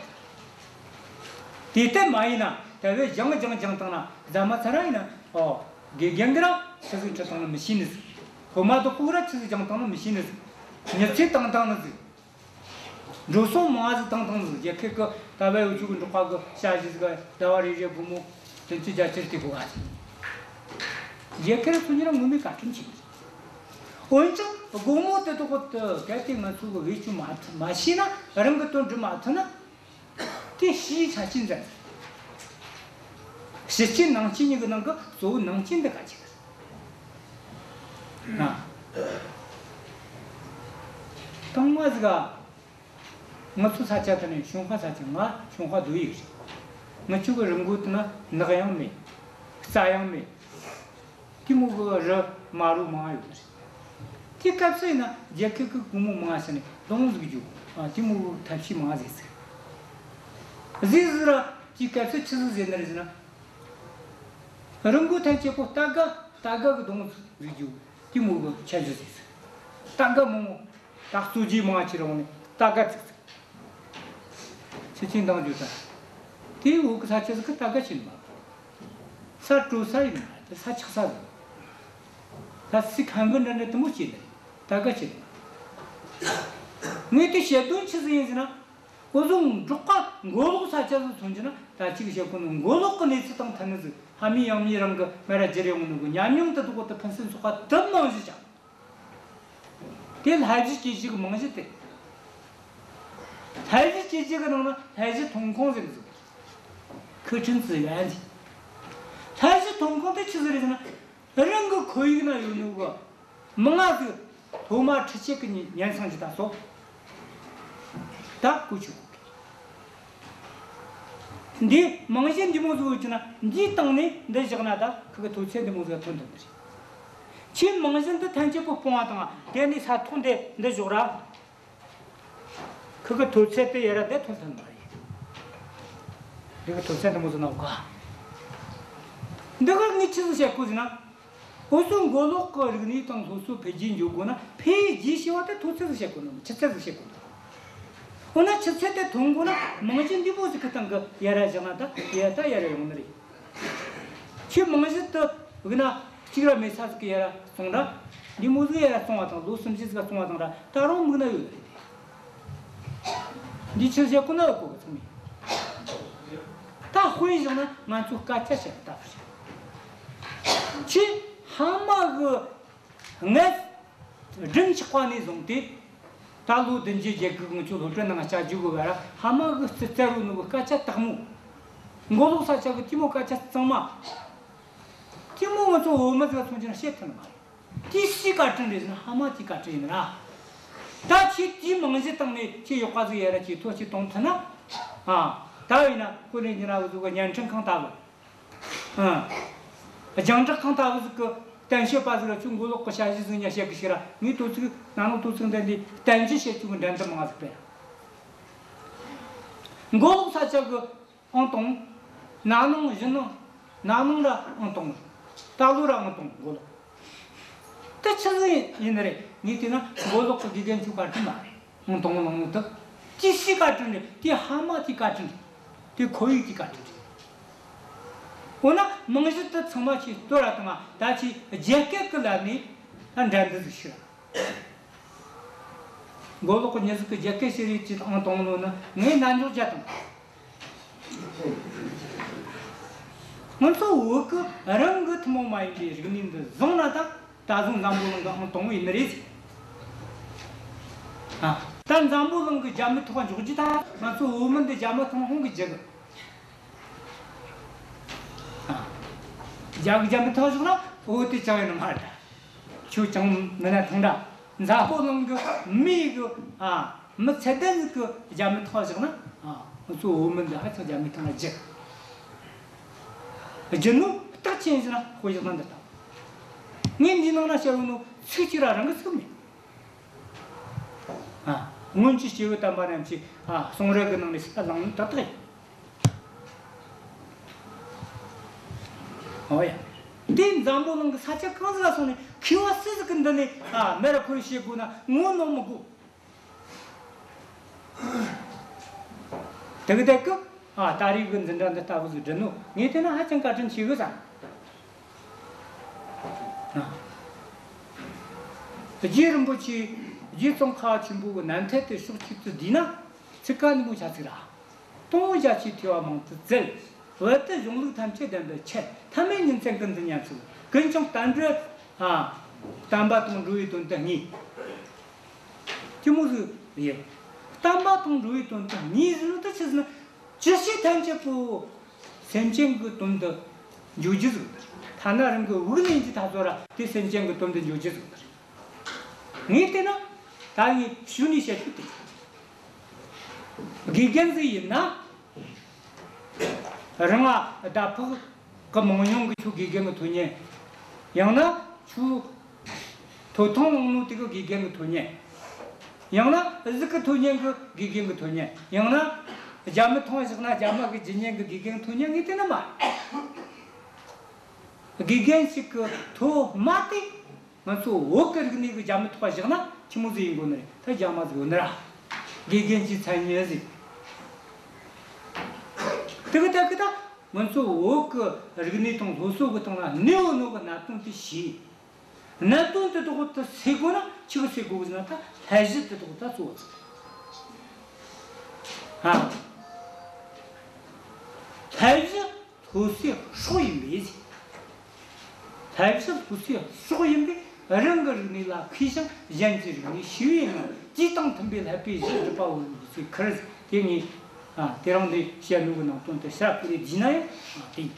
དེ་ལྟར་མ་ཡིན་ན་ད་བས་སྦྱང་སྦྱང་སྦྱང་བཏང་ན། རྫ་མ་ཚ་ར་ཡིན་ན། ཨོ། དགེ་རྒན་གིས་ར་ཆི་ཟིག་ཁྲིད་བཏང་ན་མི་ཤེས་ནི་ཟིག། སློབ་མ་དེ་གིས་ར་ཆི་ཟིག་སྦྱང་བཏང་ན་མི་ཤེས་ནི་ཟིག། མྱི་ཚེ་བཏང་བཏང་ནི་ཟིག། འགྲོ་སོང་མང་ཟིག་བཏང་བཏང་ཟིག། རྒྱལ་ཁབ་ཀྱི་ད་བའི་འུ་ཆོ་གི་འབྲོག་པ་གི་བྱ་གཞི་ཟིག་ག་ཟླ་བ་རེ་རེ་སྒོར་མོ་བདུན་ཅུ་བརྒྱད་ཅུ་སྟེར་དགོས་ག་ཟིག། རྒྱལ་ཁབ་ཚོ་ཉིད་ལ་ངོ་མའི་བཀའ་དྲིན་ཆེ་གི། འོན་ཀྱང་སྒོར་མོ་དེ་དག་དེ་གལ་ཏེ་ང་ཚོ་གི་བེད་སྤྱོད་མ་ཐུབ། མ་ཤེས་ན། རང་གི་དོན་སྒྲུབ་མ་ཐུབ་ན། དེ་ཕྱིའི་ཆ་རྐྱེན་ཟེར། ཕྱི་རྐྱེན་ནང་རྐྱེན་གཉིས་ཀྱི་ནང་གི་གཙོ་བོ་ནང་རྐྱེན་འདི་ག་ཅིག་རེད། ན། དང་མ་ཟིག་ག། ང་ཚོ་ས་ཆ་དེ་ནི་ཞུན་ཧྭ་ས་ཆ། ང་ཞུན་ཧྭ་རྡོ་ཡིག་རེད། ང་ཆོ་གི་རི་མགོ་དེ་ན་ནགས་ཡང་མེད། རྩྭ་ཡང་མེད། དེ་མོ་གི་རི་དམར་རོ་མང་ཡོད་རེད། དེ་སྐབས་སུ་ཡིན་ན་རྒྱལ་ཁབ་ཀྱི་སྒོར་མོ་མང་ཟིག་ནས་སྡོང་ཟིག་རྒྱུ། ཨ། དེ་མོ་གི་ཐབས་ཤེས་མང་ཟིག་ཟིག། ཟིག་ཟིག་ར་དེ་སྐབས་སུ་ཆི་ཟིག་ཟེར་ནི་རེད་ཟེར་ན། རི་མགོ་ཐམས་ཅད་པོ་རྟ་སྒ་རྟ་སྒ་གི་སྡོང་ཟིག་རྒྱུ། དེ་མོ་གི་ཁྱད་ཆོས་ཟིག་ཟིག། རྟ་སྒ་མང་བོ། ད་གཙོ་རྒྱུ་མང་ཆེ་རང་ནས་རྟ་སྒ་ཙིག་ཙིག། ཆི་ཆི་འདང་རྒྱུ་ད། དེ་འོག་གི་ས་ཆ་ཟིག་གི་རྟ་སྒ་ཆེ་ནི་མ། ས་དྲོ་ས་ཡིན་ན་དེ་ས་ཆགས་ས་ཟིག། ད་སི་ཁམ་བུ་འདྲ་འདྲ་དེ་མོ་ཆེ་ནི་རྟ་སྒ་ཆེ་ནི་མ། ངས་དེ་བཤད་དོན་ཆི་ཟིག་ཡིན་ཟེར་ན། འུ་ཚོ་འབྲོག་པ་མགོ་ལོག་ས་ཆ་ཟིག་མཚོན་རྒྱུ་ན། ད་ཅིག་བཤད་གོ་ནོ་མགོ་ལོག་གི་གནས་ཚུལ་དང་མཐུན་ནི་ཟིག། ཕ་མེས་ཡང་མེས་རང་གི་མ་ར་བརྒྱུད་ཡོང་ནོ་གི་ཉམས་མྱོང་དེ་དག་དེ་ཕུན་སུམ་ཚོགས་པ་དེ་མང་ཞིག་ཅང་། དེ་བསླབ་གཞི་བཅོས་བསྒྱུར་གི་རྨང་གཞི་དེ། བསླབ་གཞི་བཅོས་བསྒྱུར་གི་ནང་ན་བསླབ་གཞི་ཐོན་ཁུངས་ཟེར་གི་ཟིག། 课程资源 ཟེར། བསླབ་གཞི་ཐོན་ཁུངས་དེ་ཆི་ཟིག་རེད་ཟེར་ན། རང་གི་ཁོར་ཡུག་ན་ཡོད་ནོ་གི་མང་ང་ཟིག་སློབ་མ་ཁྲིད་བྱེད་གི་ཉན་ཉན་སང་ཅི་ད་སོ། ད་གོ་ཆོད་གོ་གི། འདི་རྨང་གཞི་འདི་མོ་ཟིག་ཡོད་རྒྱུ་ན། འདིའི་སྟེང་ནས་འདི་བཞག་ན་ད་ཁུ་གི་མཐོ་ཚད་འདི་མོ་ཟིག་ཐོན་ཐུབ་ནི་རེད། ཁྱོས་རྨང་གཞི་འདི་ཐམས་ཅད་པོ་སྤོང་བ་དང་། དེ་ནས་ས་ཐོག་འདི་འདི་བཞག་ར། ཁུ་གི་མཐོ་ཚད་དེ་ཡར་ར་འདི་ཐོན་ཐུབ་ནི་མ་རེད། འདི་གི་མཐོ་ཚད་འདི་མོ་ཟིག་ན་གོ། འདི་ག་ངས་ཆི་ཟིག་བཤད་གོ་ཟེར་ན། འུ་ཚོ་མགོ་ལོག་གི་རིག་གནས་དང་སློབ་གསོ་འཕེལ་རྒྱས་འགྱོ་དགོས་ན། འཕེལ་རྒྱས་ཞེས་པ་དེ་མཐོ་ཚད་ཟིག་བཤད་དགོས་ནོ། ཆུ་ཚད་ཟིག་བཤད་དགོས་ནོ། འོ་ན་ཆུ་ཚད་དེ་ཐོན་དགོས་ན། རྨང་གཞི་འདི་མོ་ཟིག་གི་སྟེང་གི་ཡར་ར་བཞག་ན་ད་ཡར་ད་ཡར་ར་ཡོང་ནི་རེད། ཁྱོས་རྨང་གཞི་དེ་དབུས་ན་གཅིག་ར་མེད་ས་ཟིག་གི་ཡར་ར་སོང་ར། འདི་མོ་ཟིག་ཡར་ར་སོང་བ་དང་། ལོ་སུམ་ཅུ་ཟིག་ག་སོང་བ་དང་ར། ད་རུང་མིག་ན་ཡོད་རེད། འདི་ཆི་བཤད་གོ་ན་ཡོད་གོ་གི་ཚང་མས། ད་དཔེ་བཞག་ན་ང་ཚོ་སྐད་ཆ་བཤད་ལྟ་བུ་རེད། ཁྱོས་ཕ་མ་གི་མངལ་སྦྲུམ་ཆགས་པ་ནས་བཟུང་སྟེ། ད་ལོ་བདུན་བརྒྱད་བརྒྱད་གི་ང་ཚོ་སློབ་གྲྭ་ནང་བསྐྱལ་རྒྱུ་གི་བར་ར། ཕ་མ་གིས་རྩིས་རྩལ་རོལ་ནོ་གི་སྐད་ཆ་དག་མོ། མགོ་ལོག་ས་ཆ་གི་དེ་མོ་སྐད་ཆ་གཙང་མ། དེ་མོ་ང་ཚོ་བོད་མི་ཟིག་མཚོན་རྒྱུ་ན་བཤད་ཐུབ་ནི་མ་རེད། དེ་སུའི་བཀའ་དྲིན་རེད་ཟེར་ན། ཕ་མ་དེའི་བཀའ་དྲིན་ཡིན་ར། ད་ཁྱོས་དེའི་རྨང་གཞི་སྟེང་ནས་ཁྱོས་ཡག་པ་ཟིག་ཡར་ར་ཁྱོས་མཐོ་ཅིག་གཏོང་ཐུབ་ན། ཨ། ད་ཡིན་ན་ཁོ་ལས་ཉིན་ར་འུ་ཚོ་གི་བརྙན་འཕྲིན་ཁང་ལྟ་བུ། ཨ། རྒྱང་བསྒྲགས་ཁང་ལྟ་བུ་ཟིག་གི་གཏམ་བཤད་པ་ཟིག་ར། ཁྱོས་མགོ་ལོག་གི་ཞ་ཞི་ཟིག་ཉ་བཤད་གི་ཤི་ར། ངས་དོ་ཚིགས་ན་ནིང་དོ་ཚིགས་འདི་འདི་གཏམ་བཤད་བྱེད་རྒྱུ་གི་འགྲན་བསྡུར་མང་ཟིག་སྤེལ། མགོ་ལོག་ས་ཆ་གི་ཨང་དང་། ན་ནིང་གཞེས་ནིང་། ན་ནིང་ར་ཨང་དང་། ད་ལོ་ར་ཨང་དང་མགོ་ལོག། དེ་ཆི་ཟིག་ཡིན་ནི་རེད། ངས་བལྟས་ན་མགོ་ལོག་གི་དགེ་རྒན་ཚོའི་བཀའ་དྲིན་མ་རེད། ཨང་དང་བླངས་ནོ་དེ། དེ་སུའི་བཀའ་དྲིན་རེད། དེ་ཕ་མ་དེའི་བཀའ་དྲིན་རེད། དེ་ཁོར་ཡུག་དེའི་བཀའ་དྲིན་རེད། འོ་ན་རྨང་གཞི་དེ་ཚང་མ་ཁྱོས་གཏོར་ར་བཏང་ང་། ད་ཁྱོས་རྒྱ་སྐད་གི་ལམ་ནས་ད་འགྲན་བསྡུར་ཟིག་བྱོས་ར། མགོ་ལོག་གི་མྱི་ཟིག་གིས་རྒྱ་སྐད་བཤད་རེས་ཀྱི་ཨང་དང་བླངས་ནོ་ན། ངས་རྣ་འཇོག་རྒྱག་དང་། ང་ཚོ་བོད་གི་རང་གི་ཐུན་མོང་མ་ཡིན་པའི་རིག་གནས་འདི་བཟུང་ན་ད། ད་བཟུང་འཛམ་བུ་གླིང་གི་ཨང་དང་བོ་ཡིན་ནི་རེད། ཨ། ད་འཛམ་བུ་གླིང་གི་རྒྱ་མི་ཐོག་འཇོག་རྒྱུ་ད། ང་ཚོ་བོད་མི་འདི་རྒྱ་མི་ཐོག་ཧོན་གི་རྒྱུ་གི། ཨ། རྒྱ་གི་རྒྱ་མི་ཐོག་བཞག་ན་བོད་དེ་ཅང་ཡིན་ནི་མ་རེད་ད། ཁྱོད་ཅང་མིན་ན་ཐང་ད། འཛམ་བུ་གླིང་གི་མི་གི། ཨ། མི་ཚད་ལྡན་ཟིག་གིས་རྒྱ་མི་ཐོག་བཞག་ན། ཨ། ང་ཚོ་བོད་མི་འདི་ཧ་ཅང་རྒྱ་མིའི་ཐང་ལ་རྒྱུ། རྒྱུ་ནོ་རྟགས་ཅན་ཟེར་ན་དཔེ་བཞག་ན་འདི་ལྟ་བུ། ངས་འདི་ནང་ན་བཤད་ཡོད་ནོ་ཚིག་གཅིག་ར་རང་གི་ཚིག་མེད། ཨ། སྔོན་གྱི་སྐྱེས་བུ་དམ་པ་རྣམས་ཀྱིས། ཨ། གསུང་རབ་གི་ནང་ནས་ས་བླངས་ནི་ཏག་ཏག་ཡིན། ཨོ་ཡ། དེ་འཛམ་བུ་གླིང་གི་ས་ཆ་གང་ཟིག་ལ་སོང་ནས་མཁས་པ་སུ་ཟིག་གིས་འདི་ནས། ཨ། མེ་ར་ཁོ་རེ་བྱེད་དགོས་ན་ངོ་གནོང་མི་དགོས། དེ་གི་དེ་གི། ཨ། ད་རེས་གི་འཛིན་གྲྭ་འདི་ལྟ་བུ་ཟིག་བསྒྲིགས་ནོ་ངས་བལྟས་ན་ཧ་ཅང་བཀའ་དྲིན་ཆེ་གི་བསམ། ཨ། རྗེ་རིན་པོ་ཆེ། རྗེ་ཙོང་ཁ་པ་ཆེན་པོ་གི་རྣམ་ཐར་དེ་ཕྱོགས་གཅིག་ཏུ་བསྡུས་ན། ཚིག་ཀ་འདི་མོ་ཆ་ཚིག་ར། དང་པོ་རྒྱ་ཆེའི་ཐོས་པ་མང་དུ་བཙལ། བོད་དུ་གཞུང་ལུགས་ཐམས་ཅད་བདེན་པར་འཆད། ཐ་མལ་ཉིན་མཚན་ཀུན་ཏུ་ཉམས་སུ་ལེན། ཀུན་ཀྱང་བསྟན་འགྲོ། ཨ། བསྟན་པ་དང་འགྲོ་བའི་དོན་དུ་ངེས། དེ་མོ་ཟིག་ཡིན། བསྟན་པ་དང་འགྲོ་བའི་དོན་དུ་ངེས་ཟེར་ནོ་དེ་ཆི་ཟེར་ན། ཅི་བྱེད་ཐམས་ཅད་པོ་སེམས་ཅན་གྱི་དོན་དུ་འགྱོ་རྒྱུ་ཟིག། ཐ་ན་རང་གི་དབུགས་ལེན་རྒྱུ་ད་ཚོ་ར་དེ་སེམས་ཅན་གྱི་དོན་དུ་འགྱོ་རྒྱུ་ཟིག། ངས་བལྟས་ན། ད་ངས་གཞུག་ནས་བཤད་རྒྱུ་དེ། དགེ་རྒན་ཟིག་ཡིན་ན། རང་ང་ཟླ་ཕོགས་གི་མང་ཉུང་གིས་ཁྱོད་དགེ་རྒན་གི་ཐོན་ཉན། ཡང་ན་ཁྱོད་ཐོབ་ཐང་བླངས་ནོ་དེ་གིས་དགེ་རྒན་གི་ཐོན་ཉན། ཡང་ན་གཟུགས་གི་ཐོན་ཉན་གིས་དགེ་རྒན་གི་ཐོན་ཉན། ཡང་ན་རྒྱ་མི་ཐང་བཞག་ན་རྒྱ་མི་གི་རྒྱུ་ཉན་གིས་དགེ་རྒན་གི་ཐོན་ཉན། ངས་བལྟས་ན་མ། དགེ་རྒན་ཞིག་གི་ཐོག་མ་དེ། ང་ཚོ་བོད་ཀྱི་རིག་གནས་ཀྱི་རྒྱ་མི་ཐོག་བཞག་ན་ཆི་མོ་ཟིག་ཡིན་དགོས་ནི་རེད། ད་རྒྱ་མ་ཟིག་ཡོད་ནི་ར། དགེ་རྒན་གྱི་མཚན་ཉིད་ཟིག། དེ་གི་ད་གི་ད་ང་ཚོ་བོད་ཀྱི་རིག་གནས་དང་སློབ་གསོ་གི་སྟེང་ལ་གནས་ཡོད་ནོ་གི་གནད་དོན་དེ་ཤེས། གནད་དོན་དེ་དག་དེ་སེལ་དགོས་ན་ཆི་གི་སེལ་དགོས་ཟེར་ན། ད་བསླབ་གཞི་དེ་དག་ད་གཙོ་བོ་ཟིག། ཨ། བསླབ་གཞི་སློབ་གསོའི་སྲོག་ཡིན་པས། བསླབ་གཞི་སློབ་གསོའི་སྲོག་ཡིན་པས། རང་གི་རིག་གནས་ལ་མཁས་ཤིང་གཞན་གྱི་རིག་གནས་ཤེས་པའི་ངང་། དུས་དང་མཐུན་པའི་བསླབ་པའི་གཞི་སྒྲུབ་པ་བོད་ཀྱི་ཁུར། དེ་ངས། ཨ། དེ་རིང་འདི་བཤད་ནོ་གི་ནང་དོན་དེ་ཞིབ་ཁ་རེ་བསྡུས་ན་ཡང་། ཨ། དེ་ཡིན།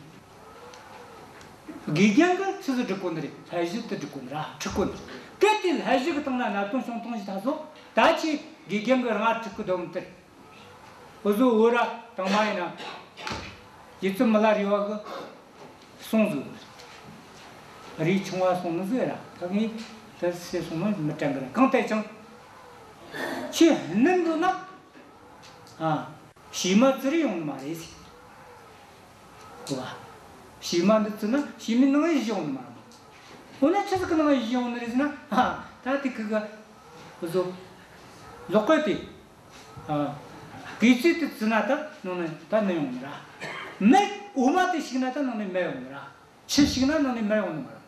དགེ་རྒན་གིས་ཆི་ཟིག་སྒྲུབ་དགོས་ནི་རེད། བསླབ་གཞི་དེ་སྒྲུབ་དགོས་ནི་ར། ཁྲིད་དགོས་ནི་རེད། གལ་ཏེ་བསླབ་གཞི་གི་སྟེང་ན་གནད་དོན་བྱུང་ཐང་ཞིག་ད་གཟོད། ད་ཁྱོས་དགེ་རྒན་གིས་རང་ང་ཁྲིད་གི་སྡོད་མི་དེ་རེད། འུ་ཚོ་བོད་ར་དང་མ་ཡིན་ན། རྗེ་བཙུན་མི་ལ་རས་པ་གིས་གསུངས་ཟིག། རས་ཆུང་བ་གསུངས་ནི་ཟིག་ར། ད་ངས་དེ་ཟེར་གསུངས་ནི་མི་དྲན་གི་ར། གང་ལྟར་ཀྱང་ཁྱེད་སྣུམ་འདོད་ན། ཨ། བྱེ་མ་བཙིར་ཡོང་ནི་མ་རེད་ཟེར། གོ་བ། བྱེ་མ་འདི་བཙིར་ན་བྱེ་མའི་ནང་ནས་བཞེས་ཡོང་ནི་མ་རེད། འོ་ན་ཆི་ཟིག་གི་ནང་ནས་བཞེས་ཡོང་ནི་རེད་ཟེར་ན། ཨ། ད་དེ་གི་གི། འུ་ཟོ། ལོག་གི་དེ། ཨ། གོས་ཚོས་དེ་བཙིར་ན་ད་ནང་ནས་ད་ནི་ཡོང་ནི་ར། མར་འོ་མ་དེ་བྱུགས་ན་ད་ནང་ནས་མར་ཡོང་ནི་ར། ཆུ་བྱུགས་ན་ནང་ནས་མར་ཡོང་ནི་མ་རེད།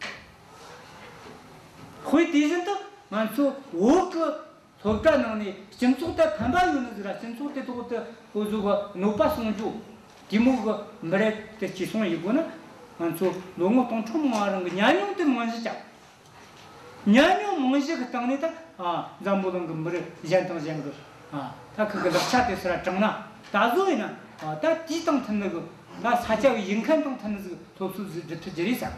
དཔེ་དེ་བཞིན་དུ་ང་ཚོ་བོད་གི་སློབ་གྲྭ་ནང་ནས་སྤྱི་ཚོགས་དེ་ཕན་པ་ཡོད་ནི་ཟིག་ར། སྤྱི་ཚོགས་དེ་ཐོག་ཏུ་འུ་ཟོ་གི་གནོད་པ་སྲུང་རྒྱུ་དེ་མོ་གི་མི་རབས་དེ་གཅེས་སྲུང་ཡེད་དགོས་ན། ང་ཚོ་ལོ་ངོ་སྟོང་ཕྲག་མང་རིང་གི་ཉམས་མྱོང་དེ་རྨང་གཞི་བཅའ། ཉམས་མྱོང་རྨང་གཞི་གི་སྟེང་ནས་ད། ཨ། འཛམ་བུ་གླིང་གི་མི་རབས་གཞན་དང་གཞན་གི། ཨ། ད་ཁུ་གི་ལག་ཆ་དེ་ཚུར་དྲངས་ན། ད་གཟོད་ཡིན་ན། ཨ། ད་དེའི་སྟེང་མཐུན་ནི་གི། ད་ས་ཆ་གི་ཡིན་མཁན་དང་མཐུན་ནི་ཟིག་སློབ་གསོ་ཟིག་སྒྲུབ་ཐུབ་རྒྱུ་རེད་བསམ།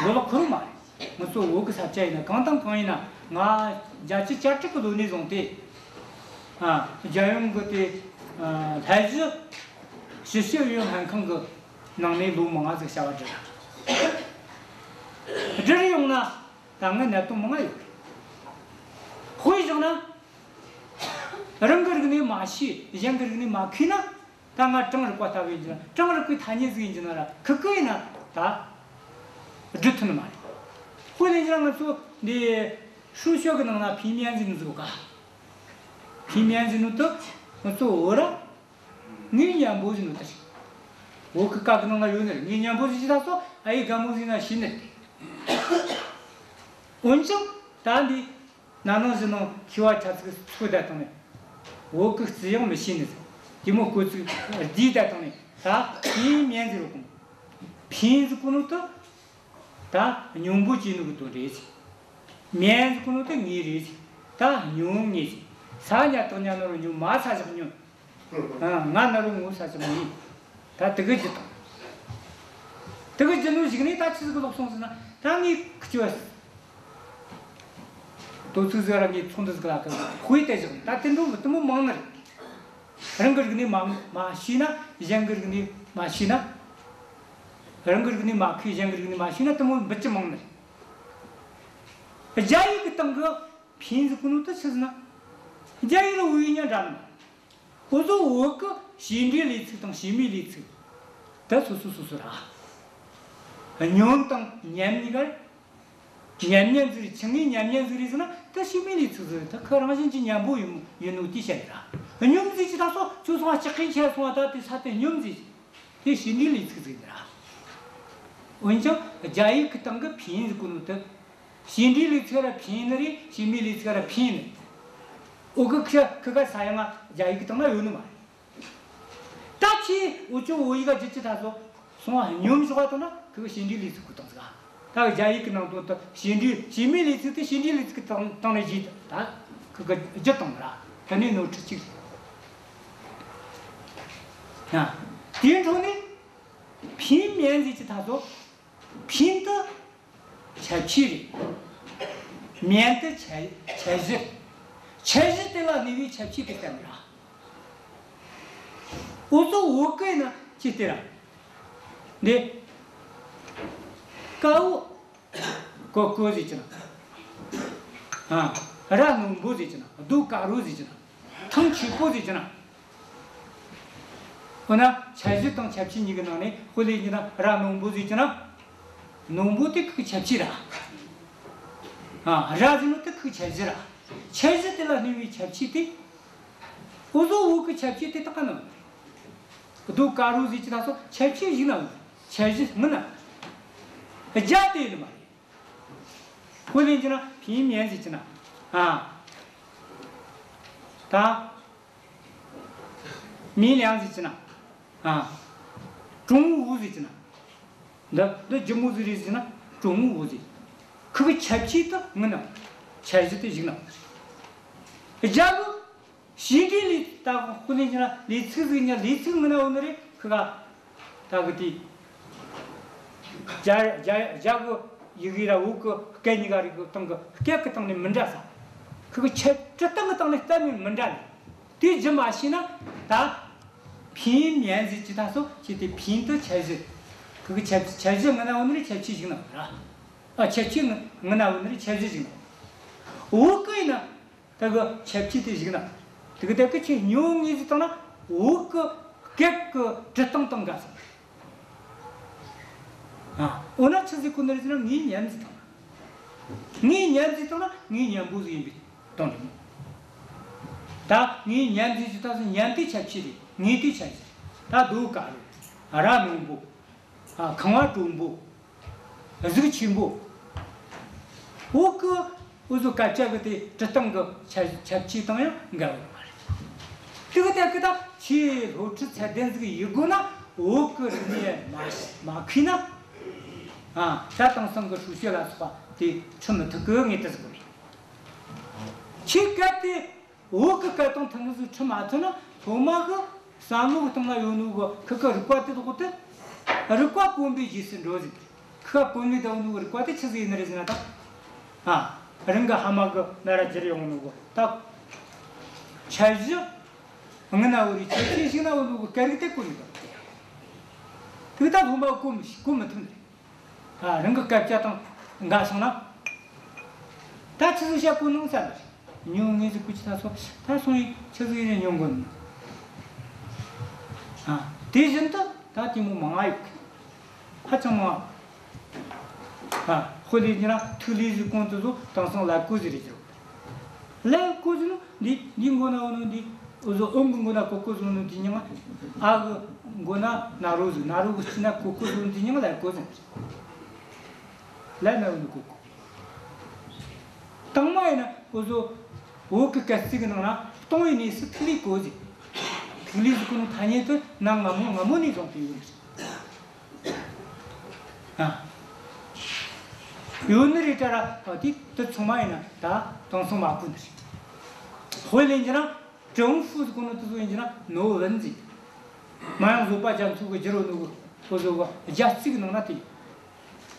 མགོ་ལོག་ཁུར་མ་རེད། ང་ཚོ་བོད་གི་ས་ཆ་ཡིན་ན། གང་དང་གང་ཡིན་ན། ང་བརྒྱད་ཅུ་གྱ་དྲུག་གི་ལོ་ནས་བཟུང་སྟེ། ཨ། རྒྱལ་ཡོངས་གི་དེ། ཨ། བསླབ་གཞི་ཞིབ་བཤེར་ཨུ་ཡོན་ལྷན་ཁང་གི་ནང་ནས་ལོ་མང་ང་ཟིག་བྱ་བ་བསྒྲུབས། བསྒྲུབས་ཡོང་ན་ད་ང་གནད་དོན་མང་ང་ཡོད་རེད། དཔེ་བཞག་ན། རང་གི་རིག་གནས་མ་ཤེས། གཞན་གི་རིག་གནས་མ་མཁས་ན། ད་ང་གྲངས་རིག་པ་ལྟ་བུ་ཡིན་གྱི་ན། གྲངས་རིག་པའི་ཐ་སྙད་ཟིག་ཡིན་གྱི་ན་ར། ཁུ་ཁུ་ཡིན་ན་ད་སྒྲུབ་ཐུབ་ནི་མ་རེད། དཔེ་ལེན་གྱི་ན། ང་ཚོ་འདི་数学གི་ནང་ན་平面ཟེར་ནི་ཟིག་ཡོད་ག། 平面ཟེར་ནོ་དེ་ང་ཚོ་བོད་ར། ངའི་མཉམ་པོ་ཟེར་ནོ་དེ་རེད། བོད་གི་སྐད་གི་ནང་ན་ཡོད་ནི་རེད། ངའི་མཉམ་པོ་ཟེར་གྱི་ད་སོ། ཨ་ཡེ་དགའ་མོ་ཟེར་ན་ཤེས་ནི་རེད། འོན་ཀྱང་ད་འདི་ན་ནིང་གཞེས་ནིང་མཁས་པ་ཆ་ཚིག་ཚོ་བསྡད་བཏང་ནས། བོད་གི་རྩིས་ཡང་མི་ཤེས་ནི་ཟིག། དེ་མོ་སྐོར་ཚིག་བསྡུས་བསྡད་བཏང་ནས། ད་平面ཟེར་གོ་ནོ། 平ཟེར་གོ་ནོ་དེ་ད་སྙོམས་པོ་བྱས་ནོ་གི་དོན་རེད་ཟེར། 面ཟེར་གོ་ནོ་དེ་ངོས་རེད་ཟེར། ད་སྙོམས་ངོས་ཟེར། ས་ཉ་བཏགས་ཉ་ན་རོ་སྙོ། མ་ས་བཞག་སྙོན། ཨ། ང་ན་རོ་ངོ་ས་བཞག་ངོས། ད་དེ་གི་བསྒྱུར་བཏང་། དེ་གི་བསྒྱུར་ནོ་གཞུག་ནས་ད་ཆི་ཟིག་ལོག་སོང་ཟེར་ན། ད་ངས་ཁི་ཆོ་དོ་ཚིག་ཟིག་ར་ངས་ཚོགས་འདུ་ཟིག་ལ་ཁ་དཔེ་དེ་བཞག་ནས། ད་དེ་འདྲ་མི་དེ་མོ་མང་ནི་རེད། རང་གི་རིག་གནས་མ་མ་ཤེས་ན། གཞན་གི་རིག་གནས་མ་ཤེས་ན། རང་གི་རིག་གནས་མ་མཁས། གཞན་གི་རིག་གནས་མ་ཤེས་ན། དེ་མོ་འབུད་རྒྱུ་མང་ནི་རེད། རྒྱ་ཡིག་གི་སྟེང་གི་平ཟེར་གོ་ནོ་དེ་ཆི་ཟེར་ན། རྒྱ་ཡིག་ར་བོད་ཡིག་གཉིས་འདྲ་ནི། འུ་ཚོ་བོད་གི་བྱེད་འབྲེལ་ལས་ཚིག་དང་བྱེད་མེད་ལས་ཚིག་དེ་སོ་སོ་སོ་སོ་ར། སྙོམས་དང་མཉམ་གཉིས་ཀ་རེད། མཉམ་མཉམ་ཟིག་རེད། ཆི་ངའི་མཉམ་མཉམ་ཟིག་རེད་ཟེར་ན། དེ་བྱེད་མེད་ལས་ཚིག་ཟིག་རེད། དེ་ཁོ་རང་བཞིན་གྱིས་མཉམ་པོ་ཡིན་ཡིན་ནོ་དེ་བཤད་ར། སྙོམས་ཟེར་གྱི་ད་སོ་ཁྱོད་སོང་ང་ལྕགས་ཁེ་ཁྱེར་སོང་ང་། ད་དེ་ས་དེ་སྙོམས་ཟེར་གྱི། དེ་བྱེད་འབྲེལ་ལས་ཚིག་ཟིག་ར། འོན་ཀྱང་རྒྱ་ཡིག་གི་སྟེང་གི་平ཟེར་གོ་ནོ་དེ། བྱེད་འབྲེལ་ལས་ཚིག་ར་平ནི་རེད། བྱེད་མེད་ལས་ཚིག་ར་平ནི། འོ་གི་ཁི་ཁི་ག་ས་ཡང་ང་རྒྱ་ཡིག་གི་སྟེང་ན་ཡོད་ནི་མ་རེད། ད་ཁྱེད་འུ་ཅོ་བོད་ཡིག་ག་བསྒྱུར་གྱི་ད་སོ། སོང་ང་སྙོམས་ཞོག་ག་བཏང་ན་ཁི་གི་བྱེད་འབྲེལ་ལས་ཚིག་གོ་བཏང་ཟིག། ད་རྒྱ་ཡིག་གི་ནང་དོན་དེ་བྱེད་འབྲེལ། བྱེད་མེད་ལས་ཚིག་དེ་བྱེད་འབྲེལ་ལས་ཚིག་གི་སྟེང་སྟེང་ནས་བཞག། ད་ཁི་གི་བསྒྱུར་བཏང་ར། དེ་ནས་ནོར་འཁྲུལ་གཅིག་རེད། ཨ། དེའི་འཕྲོ་ནས་平面ཟེར་གྱི་ད་སོ། 平དེ་ཁྱད་ཆོས་རེད། 面དེ་ཁྱད་ཁྱད་གཞི་རེད། ཁྱད་གཞི་དེ་ལ་གནས་པའི་ཁྱད་ཆོས་དེ་བསྟན་ར། འུ་ཚོ་བོད་སྐད་ན་ཅི་སྟེ་ར། འདི། དཀར་པོ་ཀོ་ཀོ་ཟེར་གྱི་ན། ཨ། རྭ་རྣོན་པོ་ཟེར་གྱི་ན། རྡོ་དཀར་པོ་ཟེར་གྱི་ན། ཐང་ཆད་པོ་ཟེར་གྱི་ན། འོ་ན་ཁྱད་གཞི་དང་ཁྱད་ཆོས་གཉིས་ཀྱི་ནང་ནས་དཔེ་ལེན་གྱི་ན། རྭ་རྣོན་པོ་ཟེར་གྱི་ན། རྣོན་པོ་དེ་ཁོ་གི་ཁྱད་ཆོས་ར། ཨ། རྭ་ཟེར་ནོ་དེ་ཁོ་གི་ཁྱད་གཞི་ར། ཁྱད་གཞི་དེ་ལ་གནས་པའི་ཁྱད་ཆོས་དེ། འུ་ཚོ་བོད་ཀྱི་ཁྱད་ཆོས་དེ་དག་ག་ནི། རྡོ་དཀར་པོ་ཟེར་གྱི་ད་སོ། ཁྱད་ཆོས་གཞུག་ན། ཁྱད་གཞི་སྔོན་ན། རྒྱ་དེ་ཡིན་ནི་མ་རེད། དཔེ་ལེན་གྱི་ན་平面ཟེར་གྱི་ན། ཨ། ད། 明亮ཟེར་གྱི་ན། ཨ། 重物ཟེར་གྱི་ན། འདི་འདི་ལྗིད་མོ་ཟིག་རེད་ཟེར་ན། 重物ཟེར། ཁོ་གི་ཁྱད་ཆོས་དེ་སྔོན་ན། ཁྱད་གཞི་དེ་གཞུག་ན། རྒྱ་གི་བྱས་འབྲས་ལས། ད་དཔེ་ལེན་གྱི་ན་ལས་ཚིག་ཟིག་ཡིན་ན་ལས་ཚིག་སྔོན་ན་ཡོད་ནི་རེད། ཁི་ག་ད་གི་དེ། རྒྱ་རྒྱ་རྒྱ་གི་ཡི་གེ་ར་བོད་གི་སྐད་གཉིས་ཀ་རིགས་གི་སྟེང་གི་སྐད་གི་སྟེང་ནས་མི་འདྲ་ས། ཁི་གི་ཁྱད་སྤྱིར་བཏང་གི་སྟེང་ནས་གཏན་ནས་མི་འདྲ་ནི། དེ་རྒྱུ་མ་ཤེས་ན་ད་ 平面ཟེར་གྱི་ད་སོ་ཅི་དེ་平དུ་ཁྱད་གཞི། ཁི་གི་ཁྱད་ཁྱད་གཞི་ངི་ན་བོ་ནི་རེ་ཁྱད་ཆོས་ཞིག་ན་ར། ཨ་ཁྱད་ཆོས་ངི་ན་བོ་ནི་རེ་ཁྱད་གཞི་ཞིག་ན། འོག་གི་ཡིན་ན་ད་གི་ཁྱད་ཆོས་དེ་ཞིག་ན། དེ་གི་ད་གི་ཆོས་ཉོ་ངེས་ཟེར་བཏང་ན་འོག་གི་སྐད་གི་འབྲི་སྟངས་དང་འགལ་སོང་། ཨ་འོ་ན་ཆི་ཟིག་གོ་ནི་རེད་ཟེར་ན་ངེས་མཉམ་ཟེར་བཏང་ན། ངེས་མཉམ་ཟེར་བཏང་ན་ངེས་མཉམ་པོ་ཟིག་ཡིན་པའི་དོན་རེད། ད་ངེས་མཉམ་ཟེར་གྱི་ད་ཟེར་མཉམ་དེ་ཁྱད་ཆོས་རེད། ངེས་དེ་ཁྱད་ཆོས་རེད། ད་རྡོ་དཀར་རོ། རྭ་རྣོན་པོ། ཨ་ཁང་བ་དྲོན་པོ། གཟུགས་ཆེན་པོ། འོག་གི་འུ་ཚོ་སྐད་ཆ་གི་དེ་འབྲི་སྟངས་གི་ཁྱད་ཁྱད་ཆོས་དང་ཡང་འགལ་བ་མ་རེད། དེ་གི་ད་གི་ད་ཆེས་སློབ་ཁྲིད་ཚད་ལྡན་ཟིག་ཡིན་དགོས་ན་འོག་གི་རིག་གནས་མ་མ་མཁས་ན། ཨ་ད་དེང་སང་གི་数学ལ་སོགས་པ་དེ་ཁྲིད་མི་ཐུབ་གི་ངེས་དེ་ཟིག་གི་རེད། ཆེས་གལ་ཏེ་འོག་གི་སྐད་དང་ཐུན་ཟིག་ཁྲིད་མ་ཐུབ་ན་སློབ་མ་གི་བསམ་བློ་གི་སྟེང་ན་ཡོད་ནོ་གི་ཁི་གི་རིག་པ་དེ་དག་དེ་རིག་པ་གོམས་པའི་རྗེས་སུ་འགྲོ་ཟིག། ཁི་ག་གོམས་པའི་ད་ཡོད་ནོ་གི་རིག་པ་དེ་ཆི་ཟིག་ཡིན་ནི་རེད་ཟེར་ན་ད། ཨ་རང་གི་ཕ་མ་གི་ན་ར་བརྒྱུད་ཡོང་ནོ་གི་ད་ཁྱད་གཞི་ངི་ན་བོ་རེ་ཁྱད་ཆོས་ཞིག་ན་ཡོད་ནོ་གི་སྐད་རིགས་དེ་གོ་ནི་ད། དེ་ད་སློབ་མ་གོམས་གོམས་མི་ཐུབ་ནི་རེད། ཨ་རང་གི་སྐད་ཆ་དང་འགལ་སོང་ན། ད་ཆི་ཟིག་བཤད་གོ་ནོ་བསམ་པ་རེད། ཉོ་ངེས་ཟིག་གོ་ཆི་ད་སོ་ད་སོང་ཡིན་ཆི་ཟིག་ཡིན་ཉོ་དགོས་ནི། ཨ་དེ་བཞིན་དུ་ད་དེ་མོ་མང་ང་ཡོད་གི། ཧ་ཅང་མང་ང་། ཨ་དཔེ་ལེན་རྒྱུ་ན་ཐིག་ལེ་ཟིག་གོང་དུ་བཟོ་དེང་སང་ཀླད་ཀོར་ཟིག་རེད་ཟེར། ཀླད་ཀོར་ཟེར་ནོ་འདི་འདི་མགོ་ན་ཡོད་ནོ་འདི། འུ་ཟོ་ཨོམ་གི་མགོ་ན་ཀོར་ཀོར་ཟེར་ནོ་འདི་མྱིང་ང་། ཨ་གི་མགོ་ན་ན་རོ་ཟིག། ན་རོ་གི་དཀྱིལ་ན་ཀོར་ཀོར་ཟེར་ནོ་འདི་མྱིང་ང་ཀླད་ཀོར་ཟེར་ནོ། ཀླད་ན་ཡོད་ནོ་ཀོར་ཀོར། དང་མ་ཡིན་ན་འུ་ཟོ་བོད་གི་སྐད་རྩིས་གི་ནང་ན་སྟོང་བའི་གནས་སུ་ཐིག་ལེ་བཀོད་ཟེར། ཐིག་ལེ་ཟེར་གོ་ནོ་ཐ་སྙད་དེ་གནའ་སྔ་མོ་སྔ་མོ་ནས་བཟུང་སྟེ་ཡོད་ཟེར། ཨ། ཡོད་ནི་རེད་དྲ་ར། ཨ་དེ་དེ་ཚང་མ་ཡིན་ན་ད་དེང་སང་མ་བཀོད་ནི་རེད། དཔེ་ལེན་རྒྱུ་ན་ཀྲུང་ཧྥུ་ཟེར་གོ་ནོ་དེ་ཚོ་ཡིན་རྒྱུ་ན་ནོ་ཝན་ཟེར། མ་ཡང་བཟོ་པ་རྒྱ་མཚོ་གི་རྒྱུ་རོ་ནོ་གི་ཁོ་ཚོ་གི་རྒྱ་རྩིས་གི་ནང་ན་དེ་ཡོད།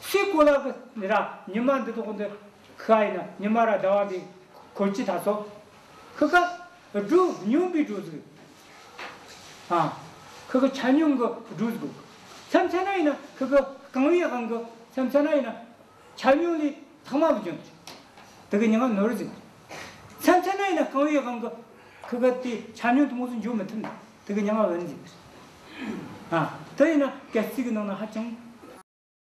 སའི་གོ་ལ་གི་ར་ཉི་མ་འདི་དག་འདི་ཁ་ཡིན་ན་ཉི་མ་ར་ཟླ་བ་འདི་འཁོར་གྱི་ད་སོ། ཁི་ག་སྒྲོ་སྙོམས་པའི་སྒྲོ་ཟིག། ཨ། ཁི་གི་ཆ་སྙོམས་གི་སྒྲོ་ཟིག། མཚམས་མཚམས་ན་ཡིན་ན་ཁི་གི་རྐང་བའི་དབང་གི། མཚམས་མཚམས་ན་ཡིན་ན་ཆ་སྙོམས་ལས་ལྷག་མ་བུད་ཀྱང་། དེ་གི་མྱིང་ང་ནོར་ཟིག། མཚམས་མཚམས་ན་ཡིན་ན་རྐང་བའི་དབང་གི་ཁི་གི་དེ་ཆ་སྙོམས་དེ་མོ་ཟིག་འཇུག་མི་ཐུབ་ནི། དེ་གི་མྱིང་ང་ཝན་ཟིག། ཨ། དེ་ཡིན་ན་སྐད་རྩིས་གི་ནང་ན་ཧ་ཅང་